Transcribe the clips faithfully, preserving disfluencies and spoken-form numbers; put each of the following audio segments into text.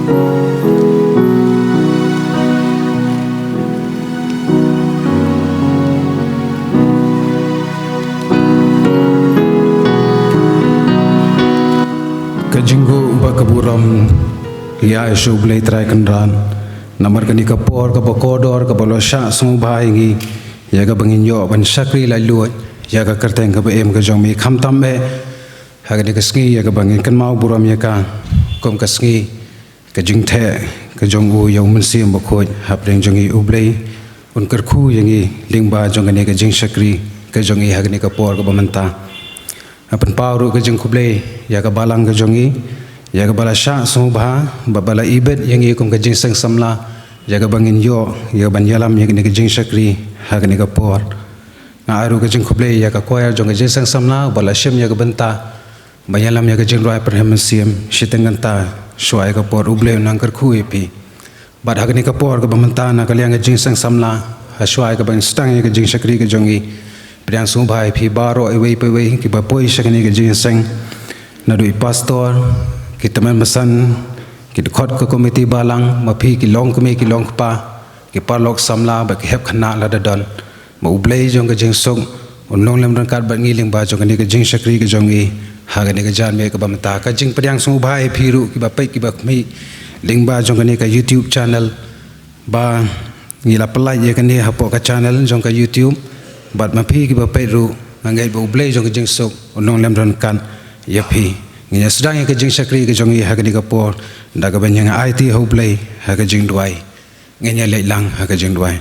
Ka jingïaroh bad ka burom ïa U Blei Trai Kynrad. Namar kane ka por kaba kordor kaba la shah sngewbha ïa ngi, ïa kaba ngin ïoh ban shakri laitluid ïa ka kyrteng kaba im ka jong me, khamtam eh ha kane ka sngi ïa kaba ngin kynmaw burom ïa ka kum ka sngi ka jingtheh ka jong u ïa U Mynsiem Bakhuid hapdeng jong ngi. U Blei un kyrkhu ïa ngi lyngba jong kane ka jingshakri ka jong ngi ha kane ka por kaba mynta. Nga pynpaw ruh ka jingkhublei ïa ka balang ka jong ngi, ïa kaba la shah sngewbha bad ba la ibit ïa ngi kum ka jingseng samla, ïa kaba ngin ïoh ïa ban ïalam ïa kane ka jingshakri ha kane ka por. Nga ai ruh ka jingkhublei ïa ka choir jong ka jingseng samla ba la shim ïa ka bynta ban ïalam ïa ka jingrwai pyrshah mynsiem shiteng kynta shuwa ïa ka por. U Blei un nang kyrkhu ïa phi. Bad ha kane ka por kaba mynta na ka liang ka jingseng samla, ha shuwa ïa kaba ngin sdang ïa ka jingshakri ka jong ngi, pdiang sngewbha ïa phi baroh iwei pa iwei kiba poi sha kane ka jingseng, naduh i pastor, ki tymmen basan, ki dkhot ka komiti balang, ma phi ki longkmie ki longkpa, ki paralok samla bad ki hep khynnah lada don. Ma U Blei jong ka jingsuk un long lem ryngkat bad ngi lyngba jong kane ka jingshakri ka jong ngi ha kane ka janmiet kaba mynta. Ka jingpdiang sngewbha ïa phi ruh kiba peit kiba khmih lyngba jong kane ka YouTube channel, ba ngi la pyllait ïa kane hapoh ka channel jong ka YouTube. Bad ma phi kiba peit ruh, nga ngeit ba U Blei jong ka jingsuk un long lem ryngkat ïa phi. Ngin ïa sdang ïa ka jingshakri ka jong ngi ha kane ka por da kaba ngin ïa aiti ha U Blei ha ka jingduwai. Ngin ïa leit lang ha ka jingduwai.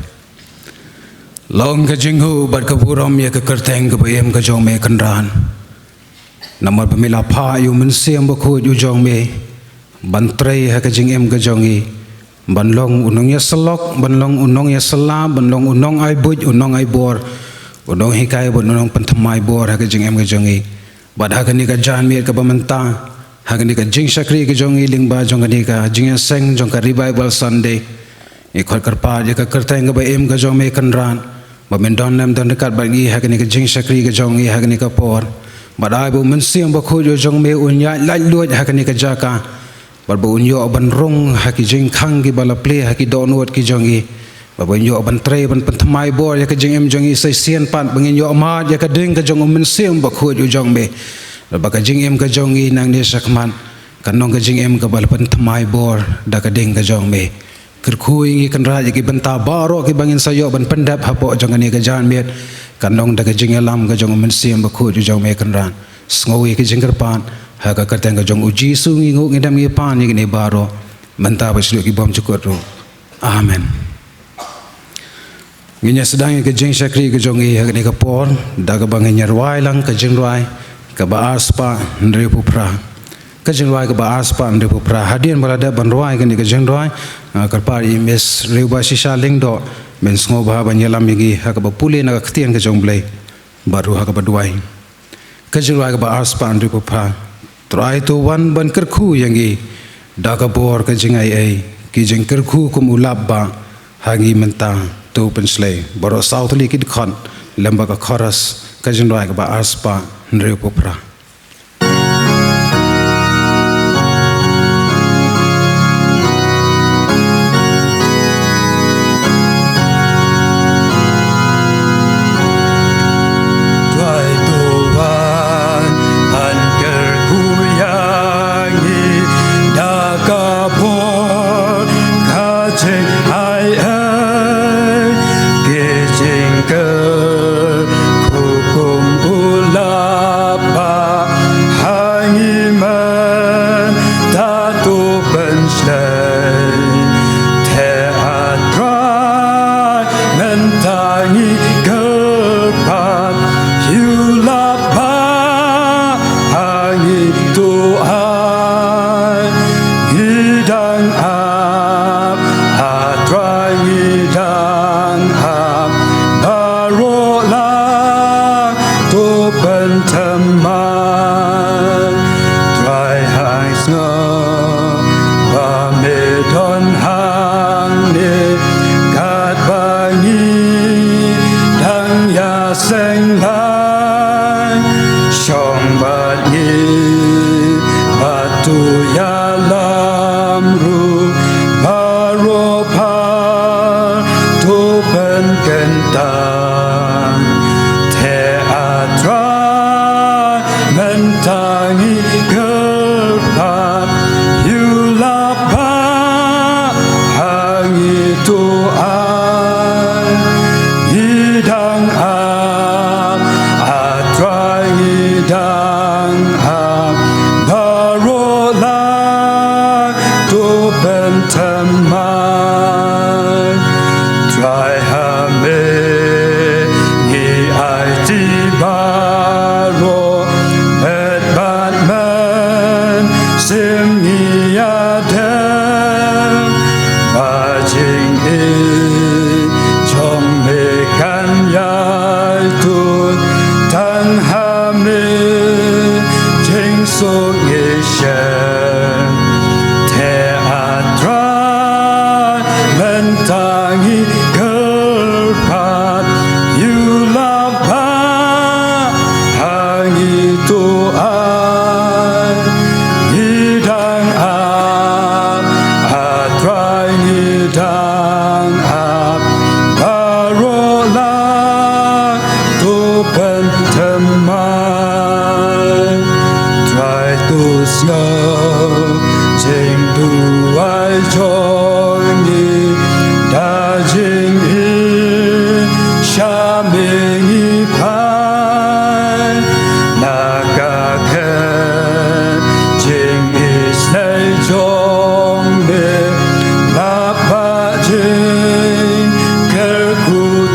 Long ka jingngooh bad ka burom ïa ka kyrteng kaba im ka jong me Kynrad. Namar ba me la phah ïa U Mynsiem Bakhuid u jong me ban trei ha ka jingim ka jong ngi, ban long u nongïasyllok, ban long u nongïasylla, ban long u nongai buit, u nongai bor, u nonghikai bad u nongpynthymmai bor ha ka jingim ka jong ngi. Bad ha kane ka janmiet kaba mynta, ha kane ka jingshakri ka jong ngi lyngba jong kane ka jingïaseng jong ka Revival Sunday, ngi khot kyrpad ïa ka kyrteng kaba im ka jong me Kynrad, ba men don lem don ryngkat bad ngi ha kane ka jingshakri ka jong ngi ha kane ka por. Bad ai ba U Mynsiem Bakhuid u jong me un ïaid laitluid ha kane ka jaka, bad ba un ïoh ban rung ha ki jingkhang kiba la plie ha ki dohnud ki jong ngi, bad ba un ïoh ban trei ban pynthymmai bor ïa ka jingim jong ngi, sa shisien pat ba ngin ïoh mad ïa ka ding ka jong U Mynsiem Bakhuid u jong me, bad ba ka jingim ka jong ngi nangne shakhmat kan long ka jingim kaba la pynthymmai bor da ka ding ka jong me. Kyrkhu ïa ngi Kynrad ïa ki bynta baroh kiba ngin sa ïoh ban pyndep hapoh jong kane ka janmiet, kan long da ka jingïalam ka jong U Mynsiem Bakhuid u jong me Kynrad. Sngew ïa ki jingkyrpad, ha ka kyrteng ka jong U Jisu ngi ngooh, ngi dem ngi pan ïa kine baroh, mynta bad shaduh ki bymjukut ruh. Amen. Ngin ïa sdang ïa ka jingshakri ka jong ngi ha kane ka por da kaba ngin ïa rwai lang ka jingrwai kaba arspah hynriewphew phra. Ka jingrwai kaba arspah hynriewphew phra. Hadien ba la dep ban rwai kane ka jingrwai, nga kyrpad ïa i Miss Riewbashisha Lyngdoh, men sngewbha ban ïalam ïa ngi ha kaba pule na ka ktien ka jong U Blei bad ruh ha kaba duwai. Ka jingrwai kaba arspah hynriewphew phra. Trai to wan ban kyrkhu ïa ngi da ka bor ka jingaiei, ki jingkyrkhu kum u lap bah ha ngi mynta, to pynshlei. Baroh saw tylli ki dkhot lem bad ka chorus, ka jingrwai kaba arspah hynriewphew phra. Trai to wan ban kyrkhu ïa ngi da ka bor ka jingaiei, ki jingkyrkhu kum u lap bah ha ngi mynta, to pynshlei. Te A Trai, mynta ngi kyrpad, u lap bah ha ngi, to ai ngi dang ap, A Trai ngi dang ap, baroh lang to pynthymmai. Trai, hangno ba me don hangne, katba ngi dang ïaseng lang, shong bad ngi bad to ïalam ruh. Pynthymmai, Trai ha me ngi aiti baroh, met bad mynsiem ngi ïadem, ba jingïeit jong me kan ïai tuid, tang ha me jingsuk ngi shem. Te A Trai, mynta ngi kyrpad, ïulap bha ha ngi to ai. Ngi dang ap, A Trai, ngi dang ap, baroh lah to pynthymmai. Trai, to sngew jingduwai jong ngi, da jingïeit sha me ngi phai. Na ka khet jingisynei jong me, lap bad jingkyrkhu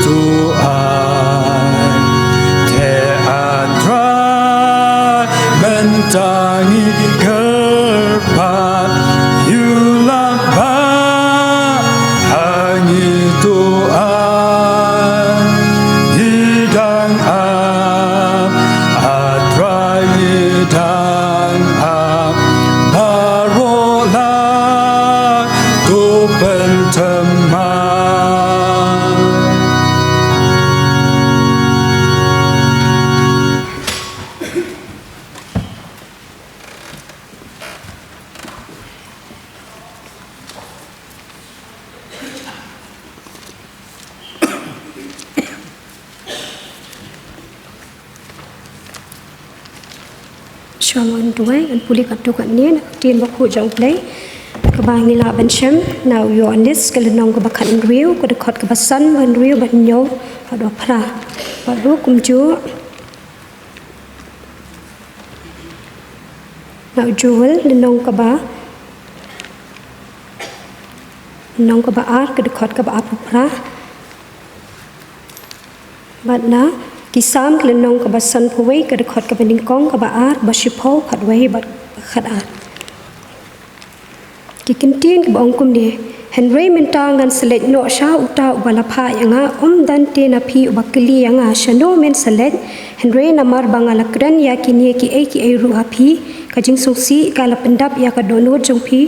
to ai. Te A Trai, mynta ngi kyrpad, ïulap bha ha ngi to ai. Ngi dang ap, A Trai, ngi dang ap, baroh lah to pynthymmai. Shuwa ngan duwai, ngan pule katto katne na ka ktien bakhuid jong U Blei kaba ngi lah ban shem na u Ïoannis ka lynnong kaba khathynriew, ka dkhot kaba san, ba hynriew, ba hynñiew bad ba phra. Bad ruh kumjuh na u Joel lynnong kaba, lynnong kaba ar, ka dkhot kaba arphew phra. Bad na Ki Salm ka lynnong kaba sanphew wei, ka dkhot kaba nyngkong, kaba ar, ba shiphew, khatwei bad khatar. Ki kyntien kiba ong kumne: Hynrei mynta ngan sa leit noh sha uta uba la phah ïa nga, ym don te na phi uba kylli ïa nga, shano men sa leit? Hynrei namar ba nga la kren ïa kine kiei kiei ruh ha phi, ka jingsngewsih ka la pyndap ïa ka dohnud jong phi.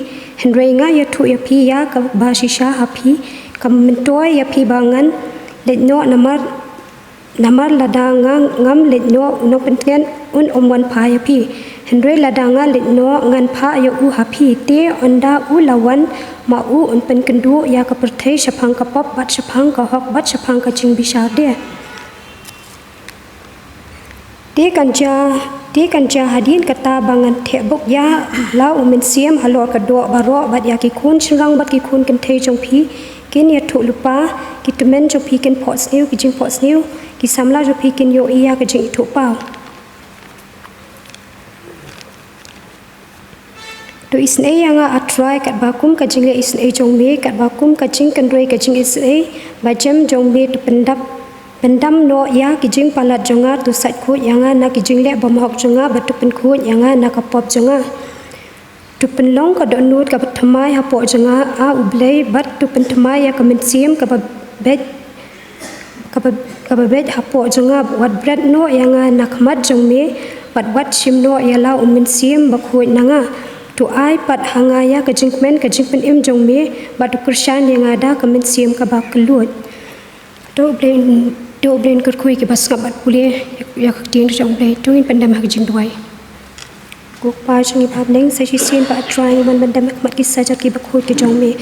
Hynrei nga ïathuh ïa phi ïa kaba shisha ha phi, kam myntoi ïa phi ba ngan leit noh, namar Namar lada nga ngam leit noh, u nongpyntngen un ym wan phah ïa phi. Hynrei lada nga leit noh, ngan phah ïa u ha phi. Te ynda u la wan, ma u un pynkynduh ïa ka pyrthei shaphang ka pop bad shaphang ka hok bad shaphang ka jingbishar de. Te kan jia, te kan jia hadien kata ba ngan theh buh ïa la u Mynsiem halor ka doh baroh, bad ïa ki khun shynrang bad ki khun kynthei jong phi kin ïathuh lypa, ki tymmen jong phi kin phohsniew ki jingphohsniew, ki samla jong phi kin ïohi ïa ka jingithuhpaw. To isynei ïa nga, A Trai, katba kum ka jingleh isynei jong me, katba kum ka jingkynrei ka jingisynei bajem jong me. To pyndap, pyndam noh ïa ki jingpalat jong nga, to sait khuid ïa nga na ki jingleh bymhok jong nga, bad to pynkhuid ïa nga na ka pop jong nga. To pynlong ka dohnud kaba thymmai hapoh jong nga, A U Blei, bad to pynthymmai ïa ka mynsiem kaba beit, kaba, kaba beit hapoh jong nga. Wat bret noh ïa nga na khmat jong me, bad wat shim noh ïa la u Mynsiem Bakhuid na nga. To ai pat ha nga ïa ka jingkmen ka jingpynim jong me, bad to kyrshan ïa nga da ka mynsiem kaba kylluid. To U Blei, to U Blei un kyrkhu ïa kiba sngap bad pule ïa ka ktien jong U Blei. To ngin pyndem ha ka jingduwai. Ko Kpa jong ngi ba ha bneng, sa shisien ba, A Trai, ngi wan ban dem ha khmat ki saja kiba khuid ki jong me.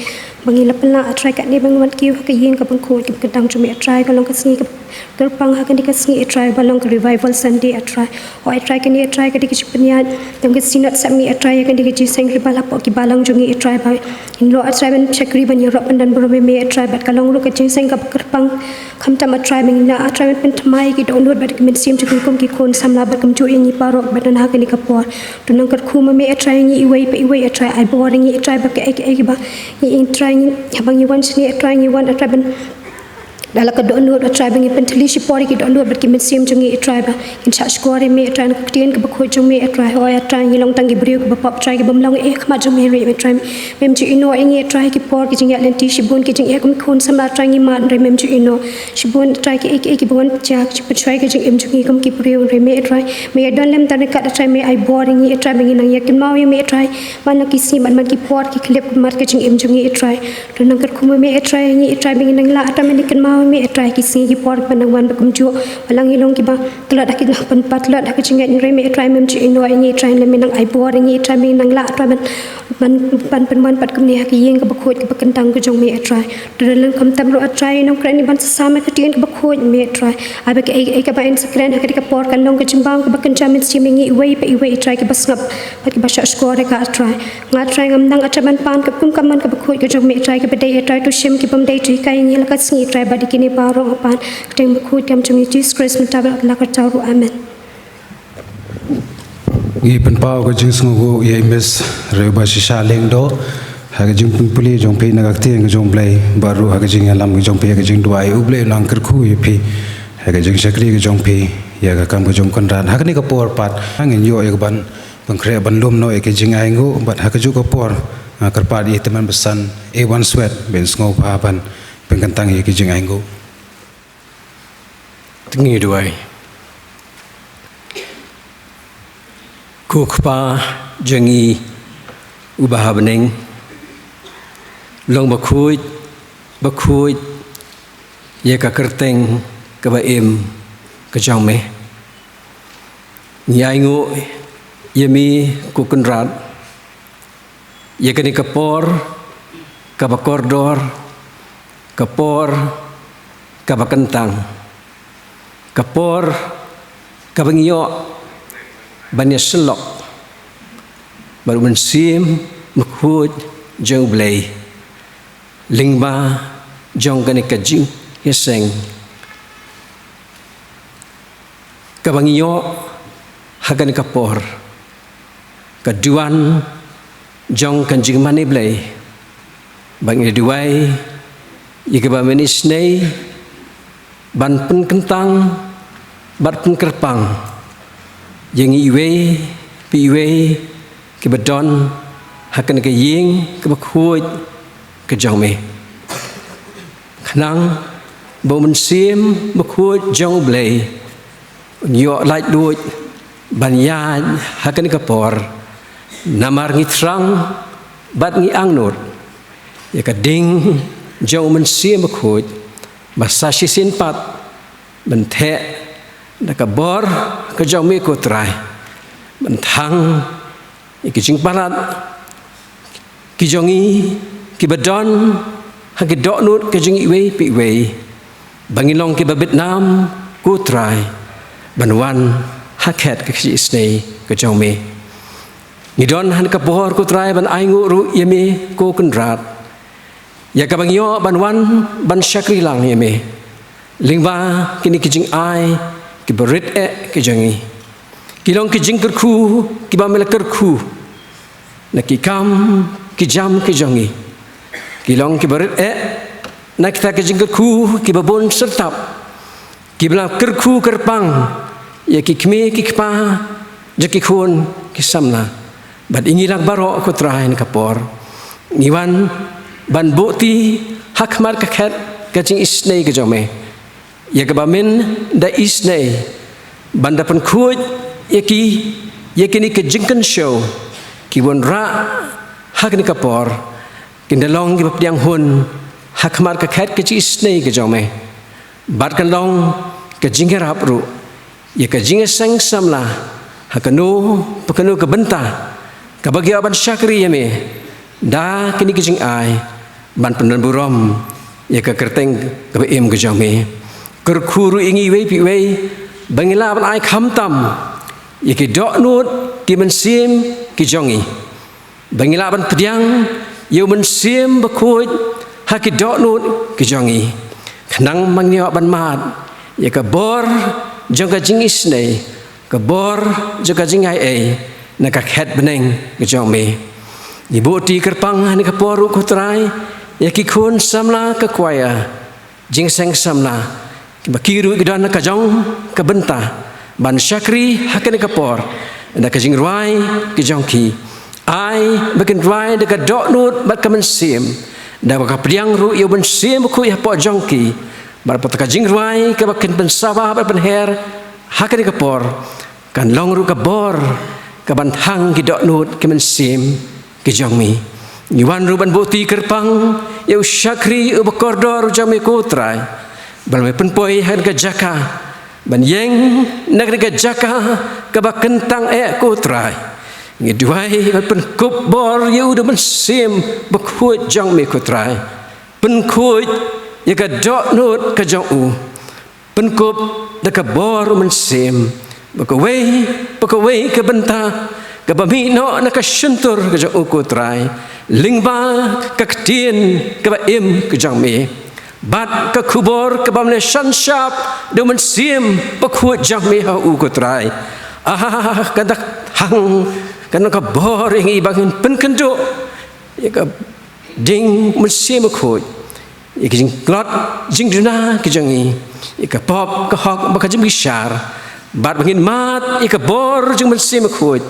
Ba ngi la pynlah, A Trai, katne ba ngi wan kiew ha ka ïing kaba khuid kaba kyntang jong me, A Trai, ka long ka sngi kaba kyrpang ha kane ka sngi, A Trai, ba long ka Revival Sunday, A Trai. O A Trai, kane, A Trai, ka dei ka jingpynïaid jong ka Synod Sepngi, A Trai, ïa kane ka jingïaseng ri bad hapoh ki balang jong ngi, A Trai, ba ngin ïoh, A Trai, ban shakri, ban ïarap, ban don burom ïa me, A Trai, bad ka long ruh ka jingïaseng kaba kyrpang. Khamtam, A Trai, ba ngin lah, A Trai, ban pynthymmai ïa ki dohnud bad ki mynsiem jong ngi kum ki khun samla bad kumjuh ïa ngi baroh ba don ha kane ka por. To nang kyrkhu ma me, A Trai, ïa ngi iwei pa iwei, A Trai, ai bor ïa ngi, A Trai, ba kaei kaei kaba ngi, A Trai, ngi, haba ngi wan shane, A Trai, ngi wan, A Trai, ban da la ka dohnud, A Trai, ba ngin pyntylli shipor ïa ki dohnud bad ki mynsiem jong ngi, A Trai, ba ngin shah shkor ïa me, A Trai, na ka ktien kaba khuid jong me, A Trai. Hooid, A Trai, ngi long tang ki briew kiba pop, A Trai, ki bym long eh ha khmat jong me ruh, A Trai. Mem ju ïehnoh ïa ngi, A Trai, ki por, ki jingeh lynti, shibun ki jingeh kum khun samla, A Trai, ngi mad, hynrei mem ju ïehnoh. Shibun, A Trai, kiei kiei kiba wan jia, ki jingpynshoi ka jingim jong ngi kum ki briew, hynrei me, A Trai, me ïa don lem tang ryngkat, A Trai, me ai bor ïa ngi, A Trai, ba ngin nang ïa kynmaw ïa me, A Trai, man la ki sngi, man man ki por, ki khyllipmat ka jingim jong ngi, A Trai. To nang kyrkhu ma me, A Trai, ïa ngi, A Trai, ba ngin nang lah, A Trai, ban ïa kynmaw ïa me, A Trai, ki sngi ki por kiba nang wan bad kumjuh, ba la ngi long kiba tlot ha ki, ban pat tlot ha ka jingngeit, hynrei me, A Trai, mem ju ïehnoh ïa ngi, A Trai, lymne nang ai bor ïa ngi, A Trai, ba ngin nang lah, A Trai, ban, ban, ban pynwan pat kumne ha ka ïing kaba khuid kaba kyntang ka jong me, A Trai. To da leh khamtam ruh, A Trai, nongkren ngi ban sa sam ïa ka ktien kaba khuid me, A Trai. Ai ba kaei kaei kaba yn sa kren ha kane ka por kan long ka jingbam kaba kynja mynsiem ïa ngi iwei pa iwei, A Trai, kiba sngap bad kiba shah shkor ïa ka, A Trai. Nga, A Trai, ngam nang, A Trai, ban pan katkum ka mon kaba khuid ka jong me, A Trai, kaba dei, A Trai, to shim, ki bym dei, to hikai ïa ngi ha la ka sngi, A Trai, bad ïa kine baroh nga pan ha ka kyrteng kaba khuid kam jong me Jisu Khrist, mynta bad la ka kyrteng ruh. Amen. Ngi pynpaw ka jingsngewbha ïa i Miss Rewbashisha Lyngdoh ha ka jingpynpule jong phi na ka ktien ka jong U Blei, bad ruh ha ka jingïalam ka jong phi ha ka jingduwai, U Blei un nang kyrkhu ïa phi ha ka jingshakri ka jong phi ïa ka kam ka jong U Kynrad. Ha kane ka por pat ngin ïoh ïa ka ban pynkhreh ban lum noh ïa ka jingainguh, bad ha kajuh ka por nga kyrpad ïa i Tymmen Basan Ewan Swet ban sngewbha ban pynkyntang ïa ka jingainguh. Te ngin ïa duwai. Ko Kpa jong ngi uba ha bneng, long bakhuid, bakhuid ïa ka kyrteng kaba im ka jong me. Ngi ainguh ïa me, ko Kynrad, ïa kane ka por kaba kordor, ka por kaba kyntang, ka por kaba ngi ïoh ban ïasyllok bad U Mynsiem Bakhuid jong U Blei lyngba jong kane ka jingïaseng kaba ngi ïoh ha kane ka por, ka duwan jong ka jingmane Blei. Ba ngi duwai ïa kaba men isynei ban pynkyntang bad pynkyrpang ïa ngi iwei pa iwei kiba don ha kane ka ïing kaba khuid ka jong me, khnang ba U Mynsiem Bakhuid jong U Blei un ïoh laitluid ban ïaid ha kane ka por. Namar ngi thrang bad ngi angnud ïa ka ding jong U Mynsiem Bakhuid ba sa shisien pat ban theh da ka bor ka jong me, ko Trai, ban thang ïa ki jingpalat ki jong ngi kiba don ha ki dohnud ka jong ngi iwei pa iwei, ba ngin long kiba bit nam, ko Trai, ban wan ha khet ka jingisynei ka jong me. Ngi don ha kane ka por, ko Trai, ban ainguh ruh ïa me, ko Kynrad, ïa kaba ngi ïoh ban wan ban shakri lang ïa me lyngba kine ki jingai kiba rit eh ki jong ngi. Ki long ki jingkyrkhu kiba me la kyrkhu na ki kam ki jam ki jong ngi. Ki long kiba rit eh na kita ki jingkyrkhu kiba bun syrtap, kiba la kyrkhu kyrpang ïa ki kmie ki kpa jong ki khun ki samla. Bad ïa ngi lang baroh, ko Trai, ha kane ka por ngi wan ban buhti ha khmat ka khet ka jingisynei ka jong me, ïa kaba men da isynei ban da pynkhuid ïa ki, ïa kine ki jingkynshew ki wanrah ha kane ka por, kin da long kiba pdiang hun ha khmat ka khet ka jingisynei ka jong me. Bad kan long ka jingïarap ruh ïa ka jingïaseng samla ha kano pa kano ka bynta kaba ki ïoh ban shakri ïa me da kine ki jingai, ban pyndonburom ïa ka kyrteng kaba im ka jong me. Kyrkhu ruh ïa ngi iwei pa iwei ba ngin lah ban ai khamtam ïa ki dohnud ki mynsiem ki jong ngi, ba ngin lah ban pdiang ïa u Mynsiem Bakhuid ha ki dohnud ki jong ngi, khnang ba ngin ïoh ban mad ïa ka bor jong ka jingisynei, ka bor jong ka jingaiei na ka khet bneng ka jong me. Ngi buh ti kyrpang ha kane ka por ruh, ko Trai, ïa ki khun samla ka kwaya, jingseng samla, kiba ki ruh ki don ha ka jong ka bynta ban shakri ha kane ka por da ka jingrwai ka jong ki. Ai ba kin rwai da ka dohnud bad ka mynsiem, da kaba ka pdiang ruh ïa u Mynsiem Bakhuid hapoh jong ki, bad pat ka jingrwai kaba kin pynsawa bad pynher ha kane ka por kan long ruh ka bor kaban thang ki dohnud ki mynsiem ki jong me. Ngi wan ruh ban buh ti kyrpang ïa u shakri uba kordor u jong me, ko Trai, ba la me pynpoi ha kane ka jaka ban ïeng na kane ka jaka kaba kyntang eh, ko Trai. Ngi duwai ban pynkup bor ïa u da u Mynsiem Bakhuid jong me, ko Trai. Pynkhuid ïa ka dohnud ka jong u. Pynkup da ka bor u Mynsiem ba kawei pa kawei ka bynta kaba mih noh na ka shyntur ka jong u, ko Trai, lyngba ka ktien kaba im ka jong me, bad ka khubor kaba me la ïashan shap da u Mynsiem Bakhuid jong me ha u, ko Trai. Ah, kan da hang, kan da ka bor ïa ngi ba ngin pynkynduh ïa ka ding Mynsiem Bakhuid ïa ka jingtlot jingduna ka jong ngi, ïa ka pop ka hok bad ka jingbishar, bad ba ngin mad ïa ka bor jong u Mynsiem Bakhuid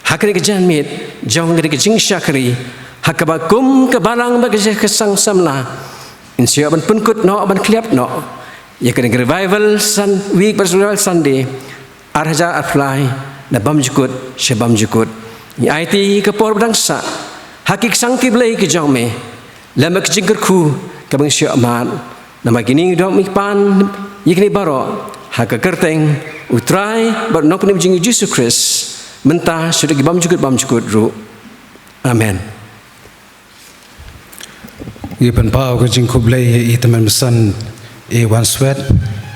ha kane ka janmiet jong kane ka jingshakri, ha kaba kum ka balang bad ka jingïaseng samla ngin sa ïoh ban pynkut noh, ban khlem noh ïa kane ka Revival Sun-, Week bad Revival Sunday ar hajar arphew lai, na bymjukut sha bymjukut. Ngi aiti ka por ba dang sah ha ki ksang ki blei ki jong me, lem bad ka jingkyrkhu kaba ngi shu ïoh mad. Namar kine ngi duk ngi pan ïa kine baroh ha ka kyrteng u Trai bad u Nongpynim jong ngi u Jisu Khrist, mynta shaduh ki bymjukut bymjukut ruh. Amen. Ngi pynpaw ka jingkhublei ïa i tymmen basan i Wanswet,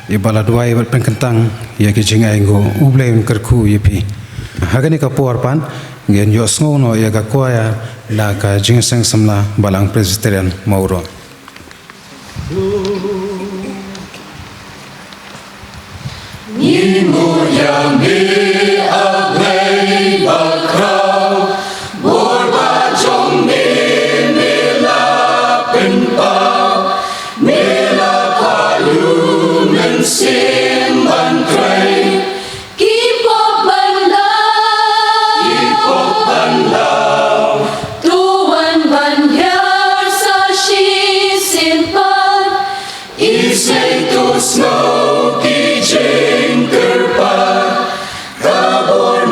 iba la duwai bad pynkyntang ïa ki jingainguh. U Blei un kyrkhu ïa phi. Ha kane ka por pat ngin ïohsngew noh ïa ka kwaya na ka Jingïaseng Samla Balang Presbyterian Mawroh. Ngi nguh ïa me, A Blei bakhraw, bor ba jong me me la pynpaw, me la phah ïa u Mynsiem ban trei. Ki pop ban law, ki pop ban law, to wan ban hiar sa shisien pat. Isynei to sngew ki jingkyrpad, ka bor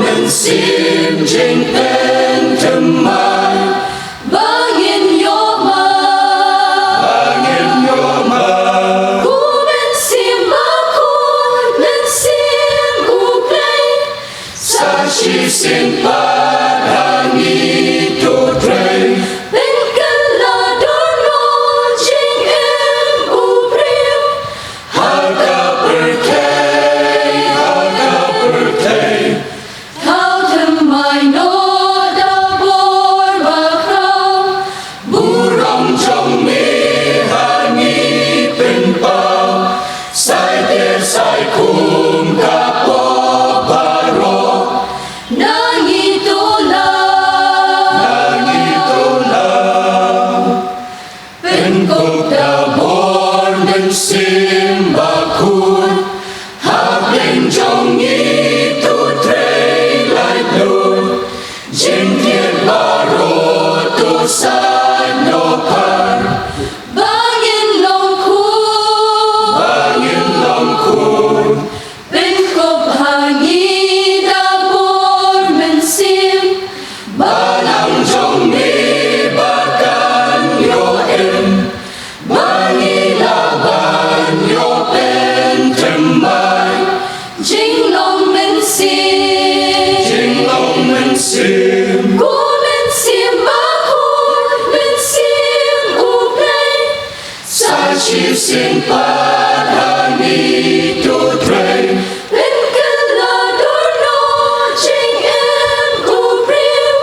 Sien pat ha ngi, to trei. Pynkylla dur noh jingim u briew.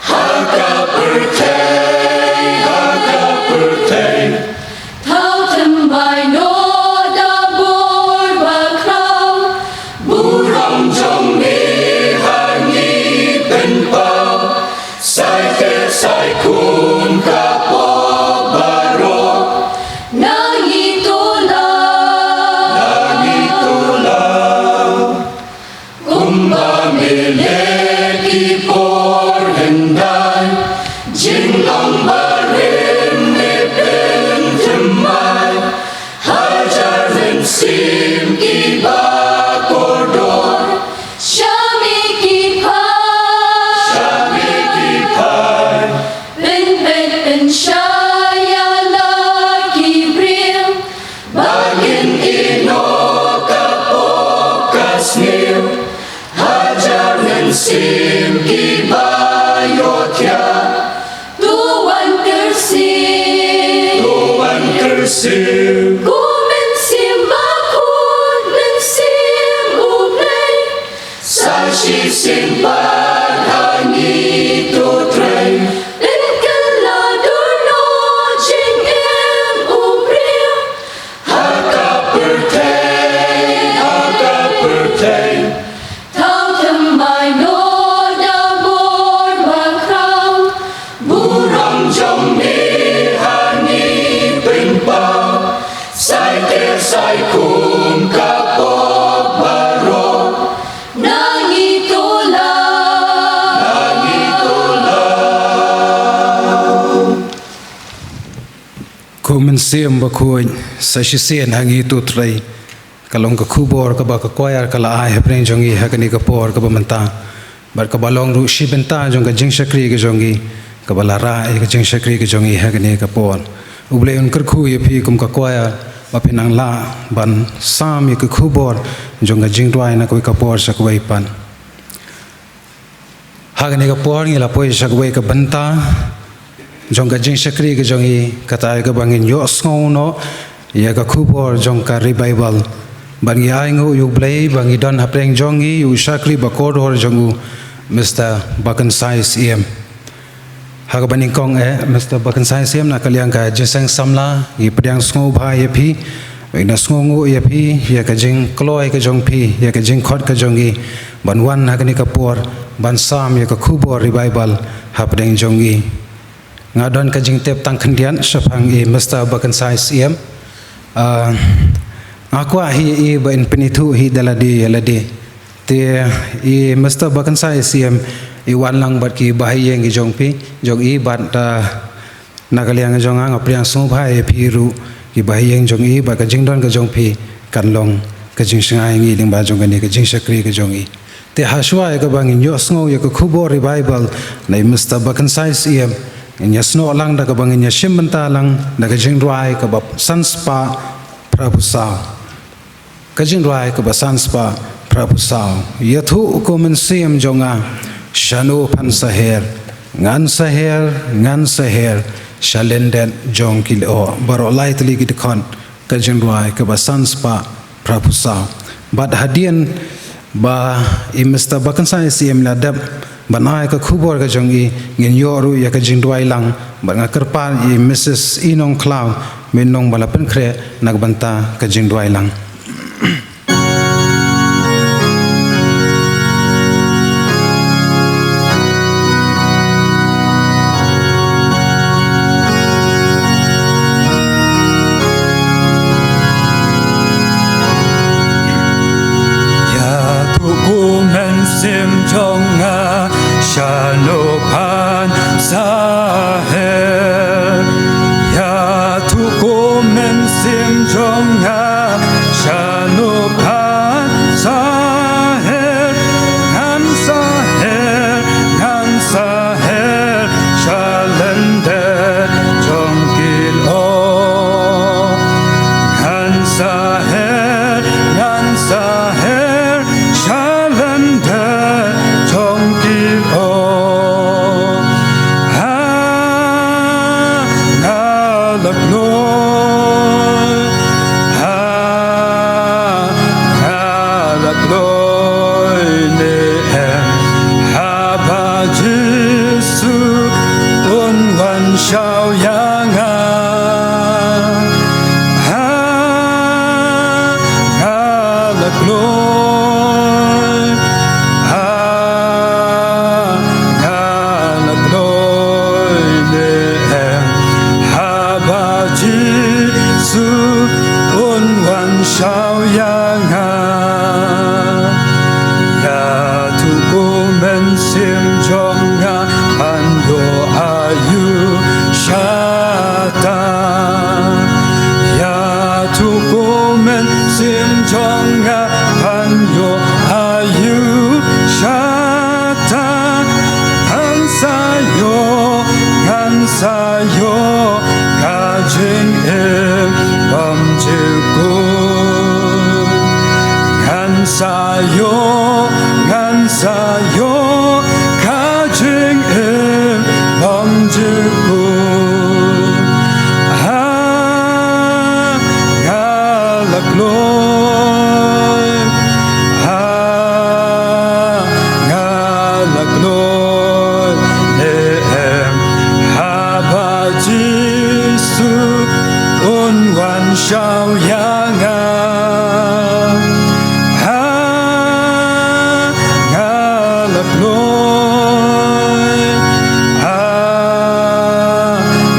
Ha ka pyrthei, ha ka pyrthei. Thaw thymmai noh da bor bakhraw. Burom jong me ha ngi pynpaw. Sai te sai kum ka pop baroh. Na ngi to law. Na ngi to law. Kumba me leh ki por hyndai. Jinglong barim me pynthymmai. Hajar mynsiem kiba kordor. Sha me ki phai. Sha me ki phai. Pynbeit pynshai ïa la ki briew. Ba kin ïeh noh ka pop ka sniew. Hajar mynsiem kiba ïohthiah. To wan kyrsiew. To wan kyrsiew. Ko Mynsiem Bakhuid, Mynsiem U Blei. Sa shisien pat ha ngi to trei. Pynkylla dur noh jingim u briew. Ha ka pyrthei, ha ka pyrthei. Thaw thymmai noh da bor bakhraw. Burom jong me ha ngi pynpaw. Sai te sai kum ka pop baroh. Na ngi to law. Na ngi to law. Ko Mynsiem Bakhuid, sa shisien ha ngi to trei. Ka long ka khubor kaba ka choir ka la ai hapdeng jong ngi ha kane ka por kaba mynta. Bad kaba long ruh shi bynta jong ka jingshakri ka jong ngi, kaba la rah ïa ka jingshakri ka jong ngi ha kane ka por. U Blei un kyrkhu ïa phi kum ka choir, ba phin nang lah ban sam ïa ka khubor jong ka jingrwai na kawei ka por sha kawei pat. Ha kane ka por ngi la poi sha kawei ka bynta jong ka jingshakri ka jong ngi, kata ïa kaba ngin ïohsngew noh ïa ka khubor jong ka revival. Bad ngi ainguh ïa U Blei ba ngi don hapdeng jong ngi u shakri ba kordor jong u, Mister Bakynsai Syiem. Ha kaba nyngkong eh, Mister Bakynsai Syiem, na ka liang ka jingïaseng samla, ngi pdiang sngewbha ïa phi, ngi da sngewnguh ïa phi ïa ka jingkloi ka jong phi, ïa ka jingkhot ka jong ngi ban wan ha kane ka por ban sam ïa ka khubor revival hapdeng jong ngi. Nga don ka jingtip tang khyndiat shaphang i Mister Bakynsai Syiem. Ah, nga kwah hi i ba in pynithuh hi da lade ïa lade. Te i Mister Bakynsai Syiem i wan lang bad ki bahaïing ki jong phi, jong i bad, ah, na ka liang jong nga, nga pdiang sngewbha ïa phi ruh ki bahaïing jong i, bad ka jingdon ka jong phi kan long ka jingshngaiñ ïa ngi lyngba jong kane ka jingshakri ka jong i. Te ha shuwa ïa kaba ngin ïohsngew ïa ka khubor revival na i Mister Bakynsai Syiem, ngin ïasnoh lang da kaba ngin ïashim bynta lang da ka jingrwai kaba san spah phra phew saw. Ka jingrwai kaba san spah phra phew saw. Ïathuh ko mynsiem jong nga, shano phan sa her, ngan sa her, ngan sa her sha lyndet jong ki lyoh. Baroh lai tylli ki dkhot. Ka jingrwai kaba san spah phra phew saw. Bad hadien ba i Mister Bakynsai Syiem la dep ban ai ka khubor ka jong i, ngin ïoh ruh ïa ka jingrwai lang, bad nga kyrpad ïa i Missus Inong Khlaw, mynta ba la pynkhreh na ka bynta ka jingrwai lang. Ïathuh ko mynsiem jong nga, shano phan sa her. Ïathuh ko mynsiem jong nga, shano Ïoh ka jingim bymjukut. Ngan sa ïoh, ngan sa ïoh ka jingim bymjukut. Ha, nga la kloi. Ha, nga la kloi. Ne em haba Jisu un wan shaw ïa nga. Ha, nga la kloi. Ha,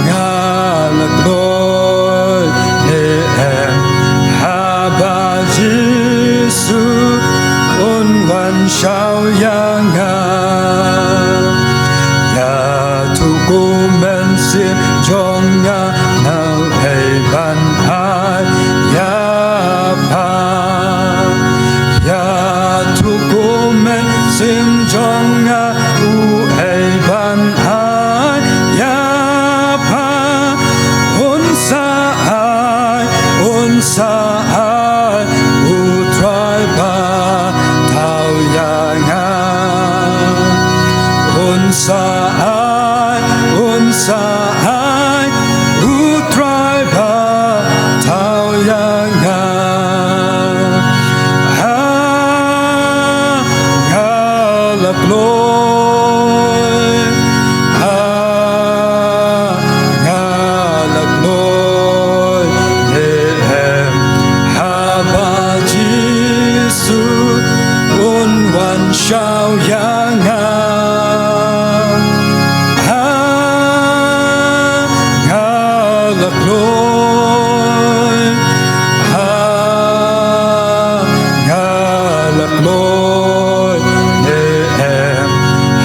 nga la kloi. Ne em haba Jisu un wan shaw ïa nga. Ïathuh kum mynsiem jong nga, na uei ban ai ïa pha. Ïathuh kum mynsiem jong nga, uei ban ai ïa pha. Un sa ai, un sa ai, U Trai ba thaw ïa nga. Un sa ai, un sa ai, U Trai ba thaw ïa nga. Ha, nga la kloi. Ha, nga la kloi. Ne em haba Jisu un wan shaw ïa nga. Ha, nga la kloi. Ha, nga la kloi. Ne em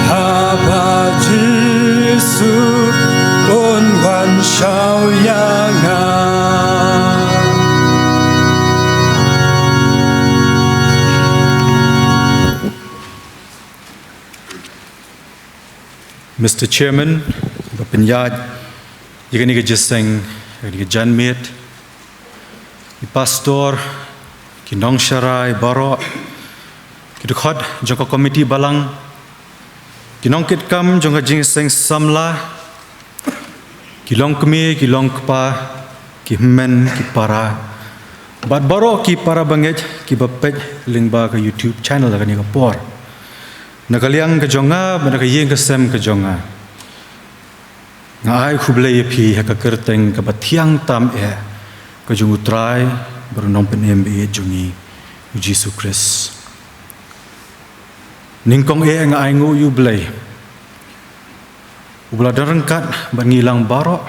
haba Jisu un wan shaw ïa nga. Mister Chairman, ba pynïaid ïa kane ka jingïaseng, ïa kane ka janmiet, i pastor, ki nongsharai baroh, ki dkhot jong ka komiti balang, ki nongkitkam jong ka jingïaseng samla, ki longkmie, ki longkpa, ki hynmen, ki para, bad baroh ki para bangeit kiba peit lyngba ka YouTube channel ha kane ka por. Na ka liang ka jong nga bad na ka ïing ka sem ka jong nga, nga ai khublei ïa phi ha ka kyrteng kaba thiang tam eh ka jong U Trai bad U Nongpynim ba ïeit jong ngi, U Jisu Khrist. Nyngkong eh nga ainguh ïa U Blei, uba la don ryngkat bad ngi lang baroh,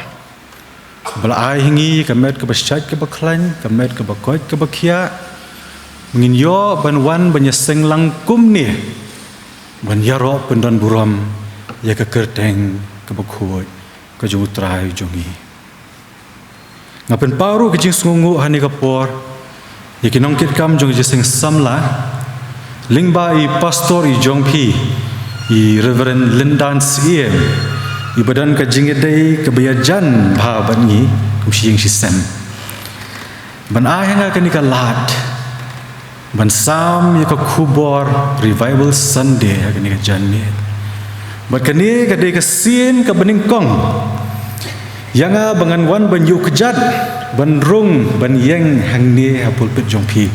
uba la ai ha ngi ka met kaba shait kaba khlaiñ, ka met kaba koit kaba khiah, ba ngin ïoh ban wan ban ïaseng lang kumne, ban ïaroh pyndonburom ïa ka kyrteng kaba khuid ka jong U Trai jong ngi. Nga pynpaw ruh ka jingsngewnguh ha kane ka por ïa ki nongkitkam jong ka jingïaseng samla, lyngba i pastor i jong phi, i Reverend Lyndan Syiem, iba don ka jingïadei kaba ïajan bha bad ngi kum shi ïing shi sem, ban ai ha nga kane ka lad ban sam ïa ka khubor Revival Sunday ha kane ka janmiet. Bad kane ka dei ka sien kaba nyngkong ïa nga ba ngan wan ban ïuh kjat, ban rung, ban ïeng hangne ha pulpit jong phi.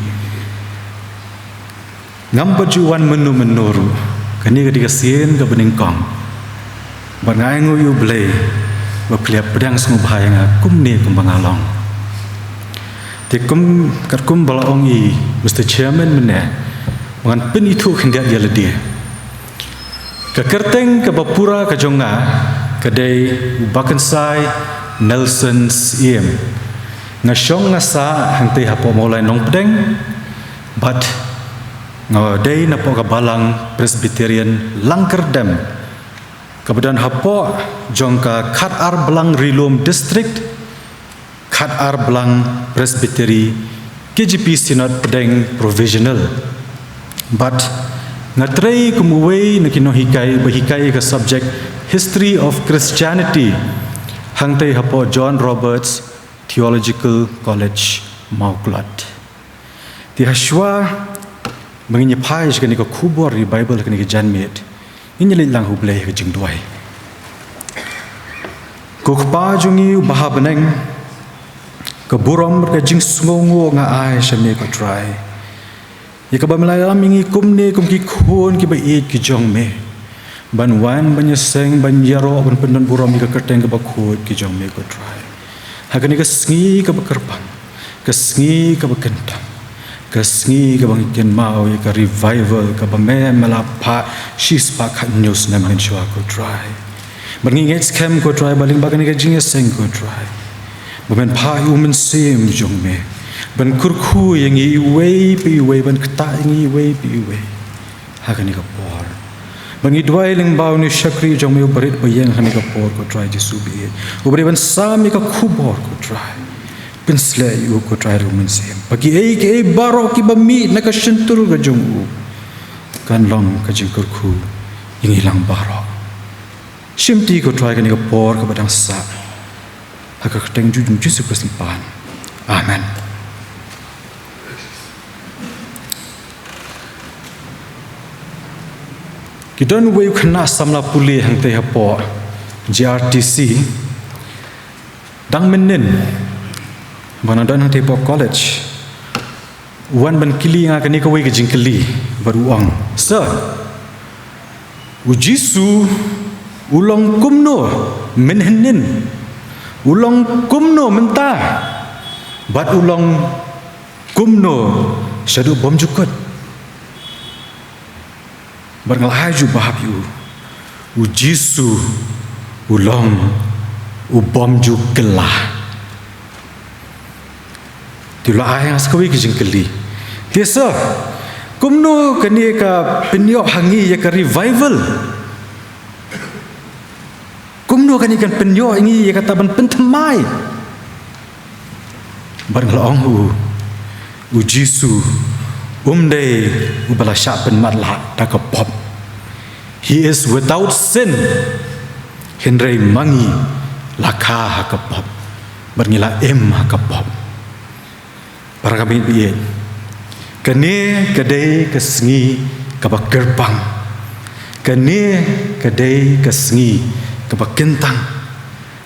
Ngam pat ju wan mynno mynno ruh. Kane ka dei ka sien kaba nyngkong. Bad nga ainguh ïa U Blei ba phi la pdiang sngewbha ïa nga kumne kumba nga long. Te kum, katkum ba la ong i Mister Chairman mynne, ba ngan pynithuh khyndiat ïa lade. Ka kyrteng kaba pura ka jong nga ka dei u Bakynsai Nelson Syiem. Nga shong nga sah hangtei hapoh Mawlai Nongpdeng, bad nga dei napoh ka Balang Presbyterian Langkyrdem, kaba don hapoh jong ka Khatar Blang Ri-lum District, Khatar Blang Presbytery K J P Synod Pdeng Provisional. Bad nga trei kum uwei na ki nonghikai ba hikai ka subject History of Christianity Hangtei hapoh John Roberts Theological College, Mawklat. Te hashwa ba ngin ïa phai sha kane ka khubor revival ha kane ka janmiet, ngin ïa leit lang ha U Blei ha ka jingduwai. Ko Kpa jong ngi uba ha bneng, ka burom bad ka jingsngewnguh nga ai sha me ko Trai. Ïa kaba me la ïalam ïa ngi kumne kum ki khun kiba ïeit ki jong me, ban wan ban ïaseng ban ïaroh ban pyndonburom ïa ka kyrteng kaba khuid ki jong me ko Trai. Ha kane ka sngi kaba kyrpang, ka sngi kaba kyntang, ka sngi kaba ngi kynmaw ïa ka revival kaba me me la phah shispah khathynñiew snem mynshuwa ko Trai. Bad ngi ngeit skhem ko Trai ba lyngba kane ka jingïaseng ko Trai, ba men phah ïa U Mynsiem jong me ban kyrkhu ïa ngi iwei pa iwei, ban ktah ïa ngi iwei pa iwei ha kane ka por. Bad ngi duwai lyngba une u shakri jong me uba rit ba ïeng ha kane ka por ko Trai Jisu ba ïeit, uba dei ban sam ïa ka khubor ko Trai. Pynsleh ïa u ko Trai da U Mynsiem, ba kiei kiei baroh kiba mih na ka shyntur ka jong u kan long ka jingkyrkhu ïa ngi lang baroh. Shimti ko Trai kane ka por kaba dang sah, ha ka kyrteng jong U Jisu Khrist ngi pan. Amen. Ki don uwei u khynnah samla pule hangtei hapoh G R T C, dang mynnin ba nga don hangtei hapoh college. U wan ban kylli ïa nga kane kawei ka jingkylli bad u ong, Sir, U Jisu u long kumno mynhynnin? U long kumno mynta? Bad u long kumno shaduh bymjukut? Bad nga la ai jubab ïa u, U Jisu u long u bym ju kylla. Te u la ai ha nga sa kawei ka jingkylli, te Sir, kumno kane ka pynïoh ha ngi ïa ka revival? Kumno kane kan pynïoh ïa ngi ïa kata ban pynthymmai? Bad nga la ong ha u, U Jisu um dei uba la shah pynmatlah da ka pop. He is without sin. Hynrei ma ngi la kha ha ka pop bad ngi la im ha ka pop. Para bangeit ba ïeit, kane ka dei ka sngi kaba kyrpang. Kane ka dei ka sngi kaba kyntang.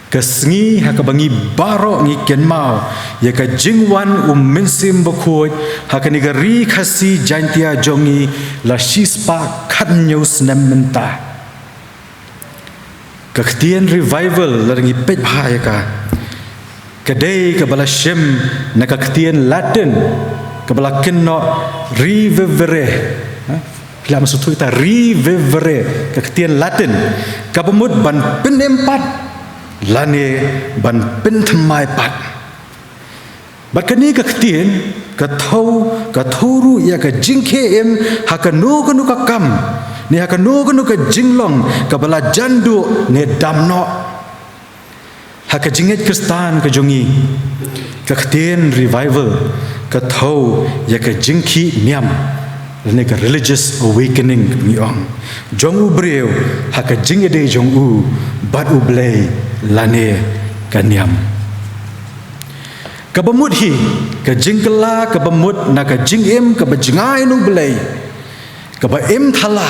Ka sngi ha kaba ngi baroh ngi kynmaw ïa ka jingwan U Mynsiem Bakhuid ha kane ka ri Khasi Jaintia jong ngi la shispah khathynñiew snem mynta. Ka ktien revival, lada ngi peit bha ïa ka, ka dei kaba la shim na ka ktien Latin kaba la kynnoh revivere. Ha? Phi lah ban sngewthuh ïa kata, revivere, ka ktien Latin kaba mut ban pynim pat lane ban pynthymmai pat. Bad kane ka ktien ka thew, ka thew ruh ïa ka jingkhie im ha kano kano ka kam ne ha kano kano ka jinglong kaba la jan duh ne dam noh. Ha ka jingngeit Khristan ka jong ngi, ka ktien revival ka thew ïa ka jingkhie niam lane ka religious awakening kaba ngi ong, jong u briew ha ka jingïadei jong u bad U Blei lane ka niam. Kaba mut hi ka jingkylla kaba mut na ka jingim kaba jngai na U Blei, kaba im thala,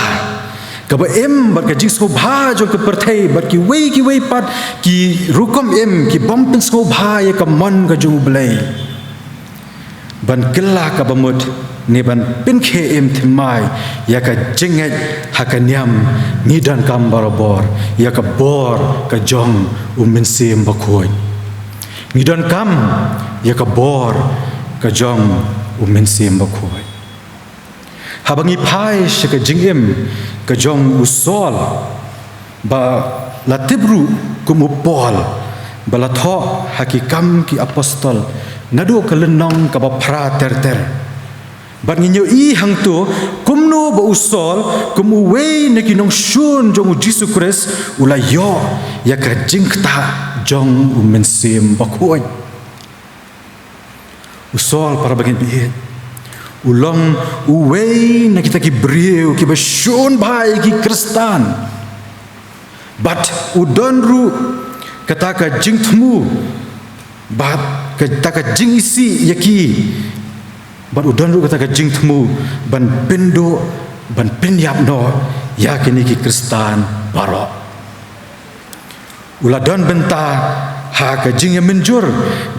kaba im bad ka jingsngewbha jong ka pyrthei bad kiwei kiwei pat ki rukom im ki bym pynsngewbha ïa ka mon ka jong U Blei. Ban kylla kaba mut ne ban pynkhie im thymmai ïa ka jingngeit ha ka niam, ngi donkam barabor ïa ka bor ka jong U Mynsiem Bakhuid. Ngi donkam ïa ka bor ka jong U Mynsiem Bakhuid. Haba ngi phai sha ka jingim ka jong u Saul, ba la tip ruh kum u Paul, ba la thoh ha Ki Kam Ki Apostol naduh ka lynnong kaba phra ter ter. Bad ngin ïohi hangto kumno ba u Saul, kum uwei na ki nongshun jong U Jisu Khrist, u la ïoh ïa ka jingktah jong U Mynsiem Bakhuid. U Saul, para bangeit ba ïeit, u long uwei na kita ki briew kiba shun bha ïa ki Khristan. Bad u don ruh kata ka jingthmu, bad kata ka jingisih ïa ki, bad u don ruh kata ka jingthmu ban pynduh, ban pynïap noh ïa kine ki Khristan baroh. U la don bynta ha ka jingïamynjur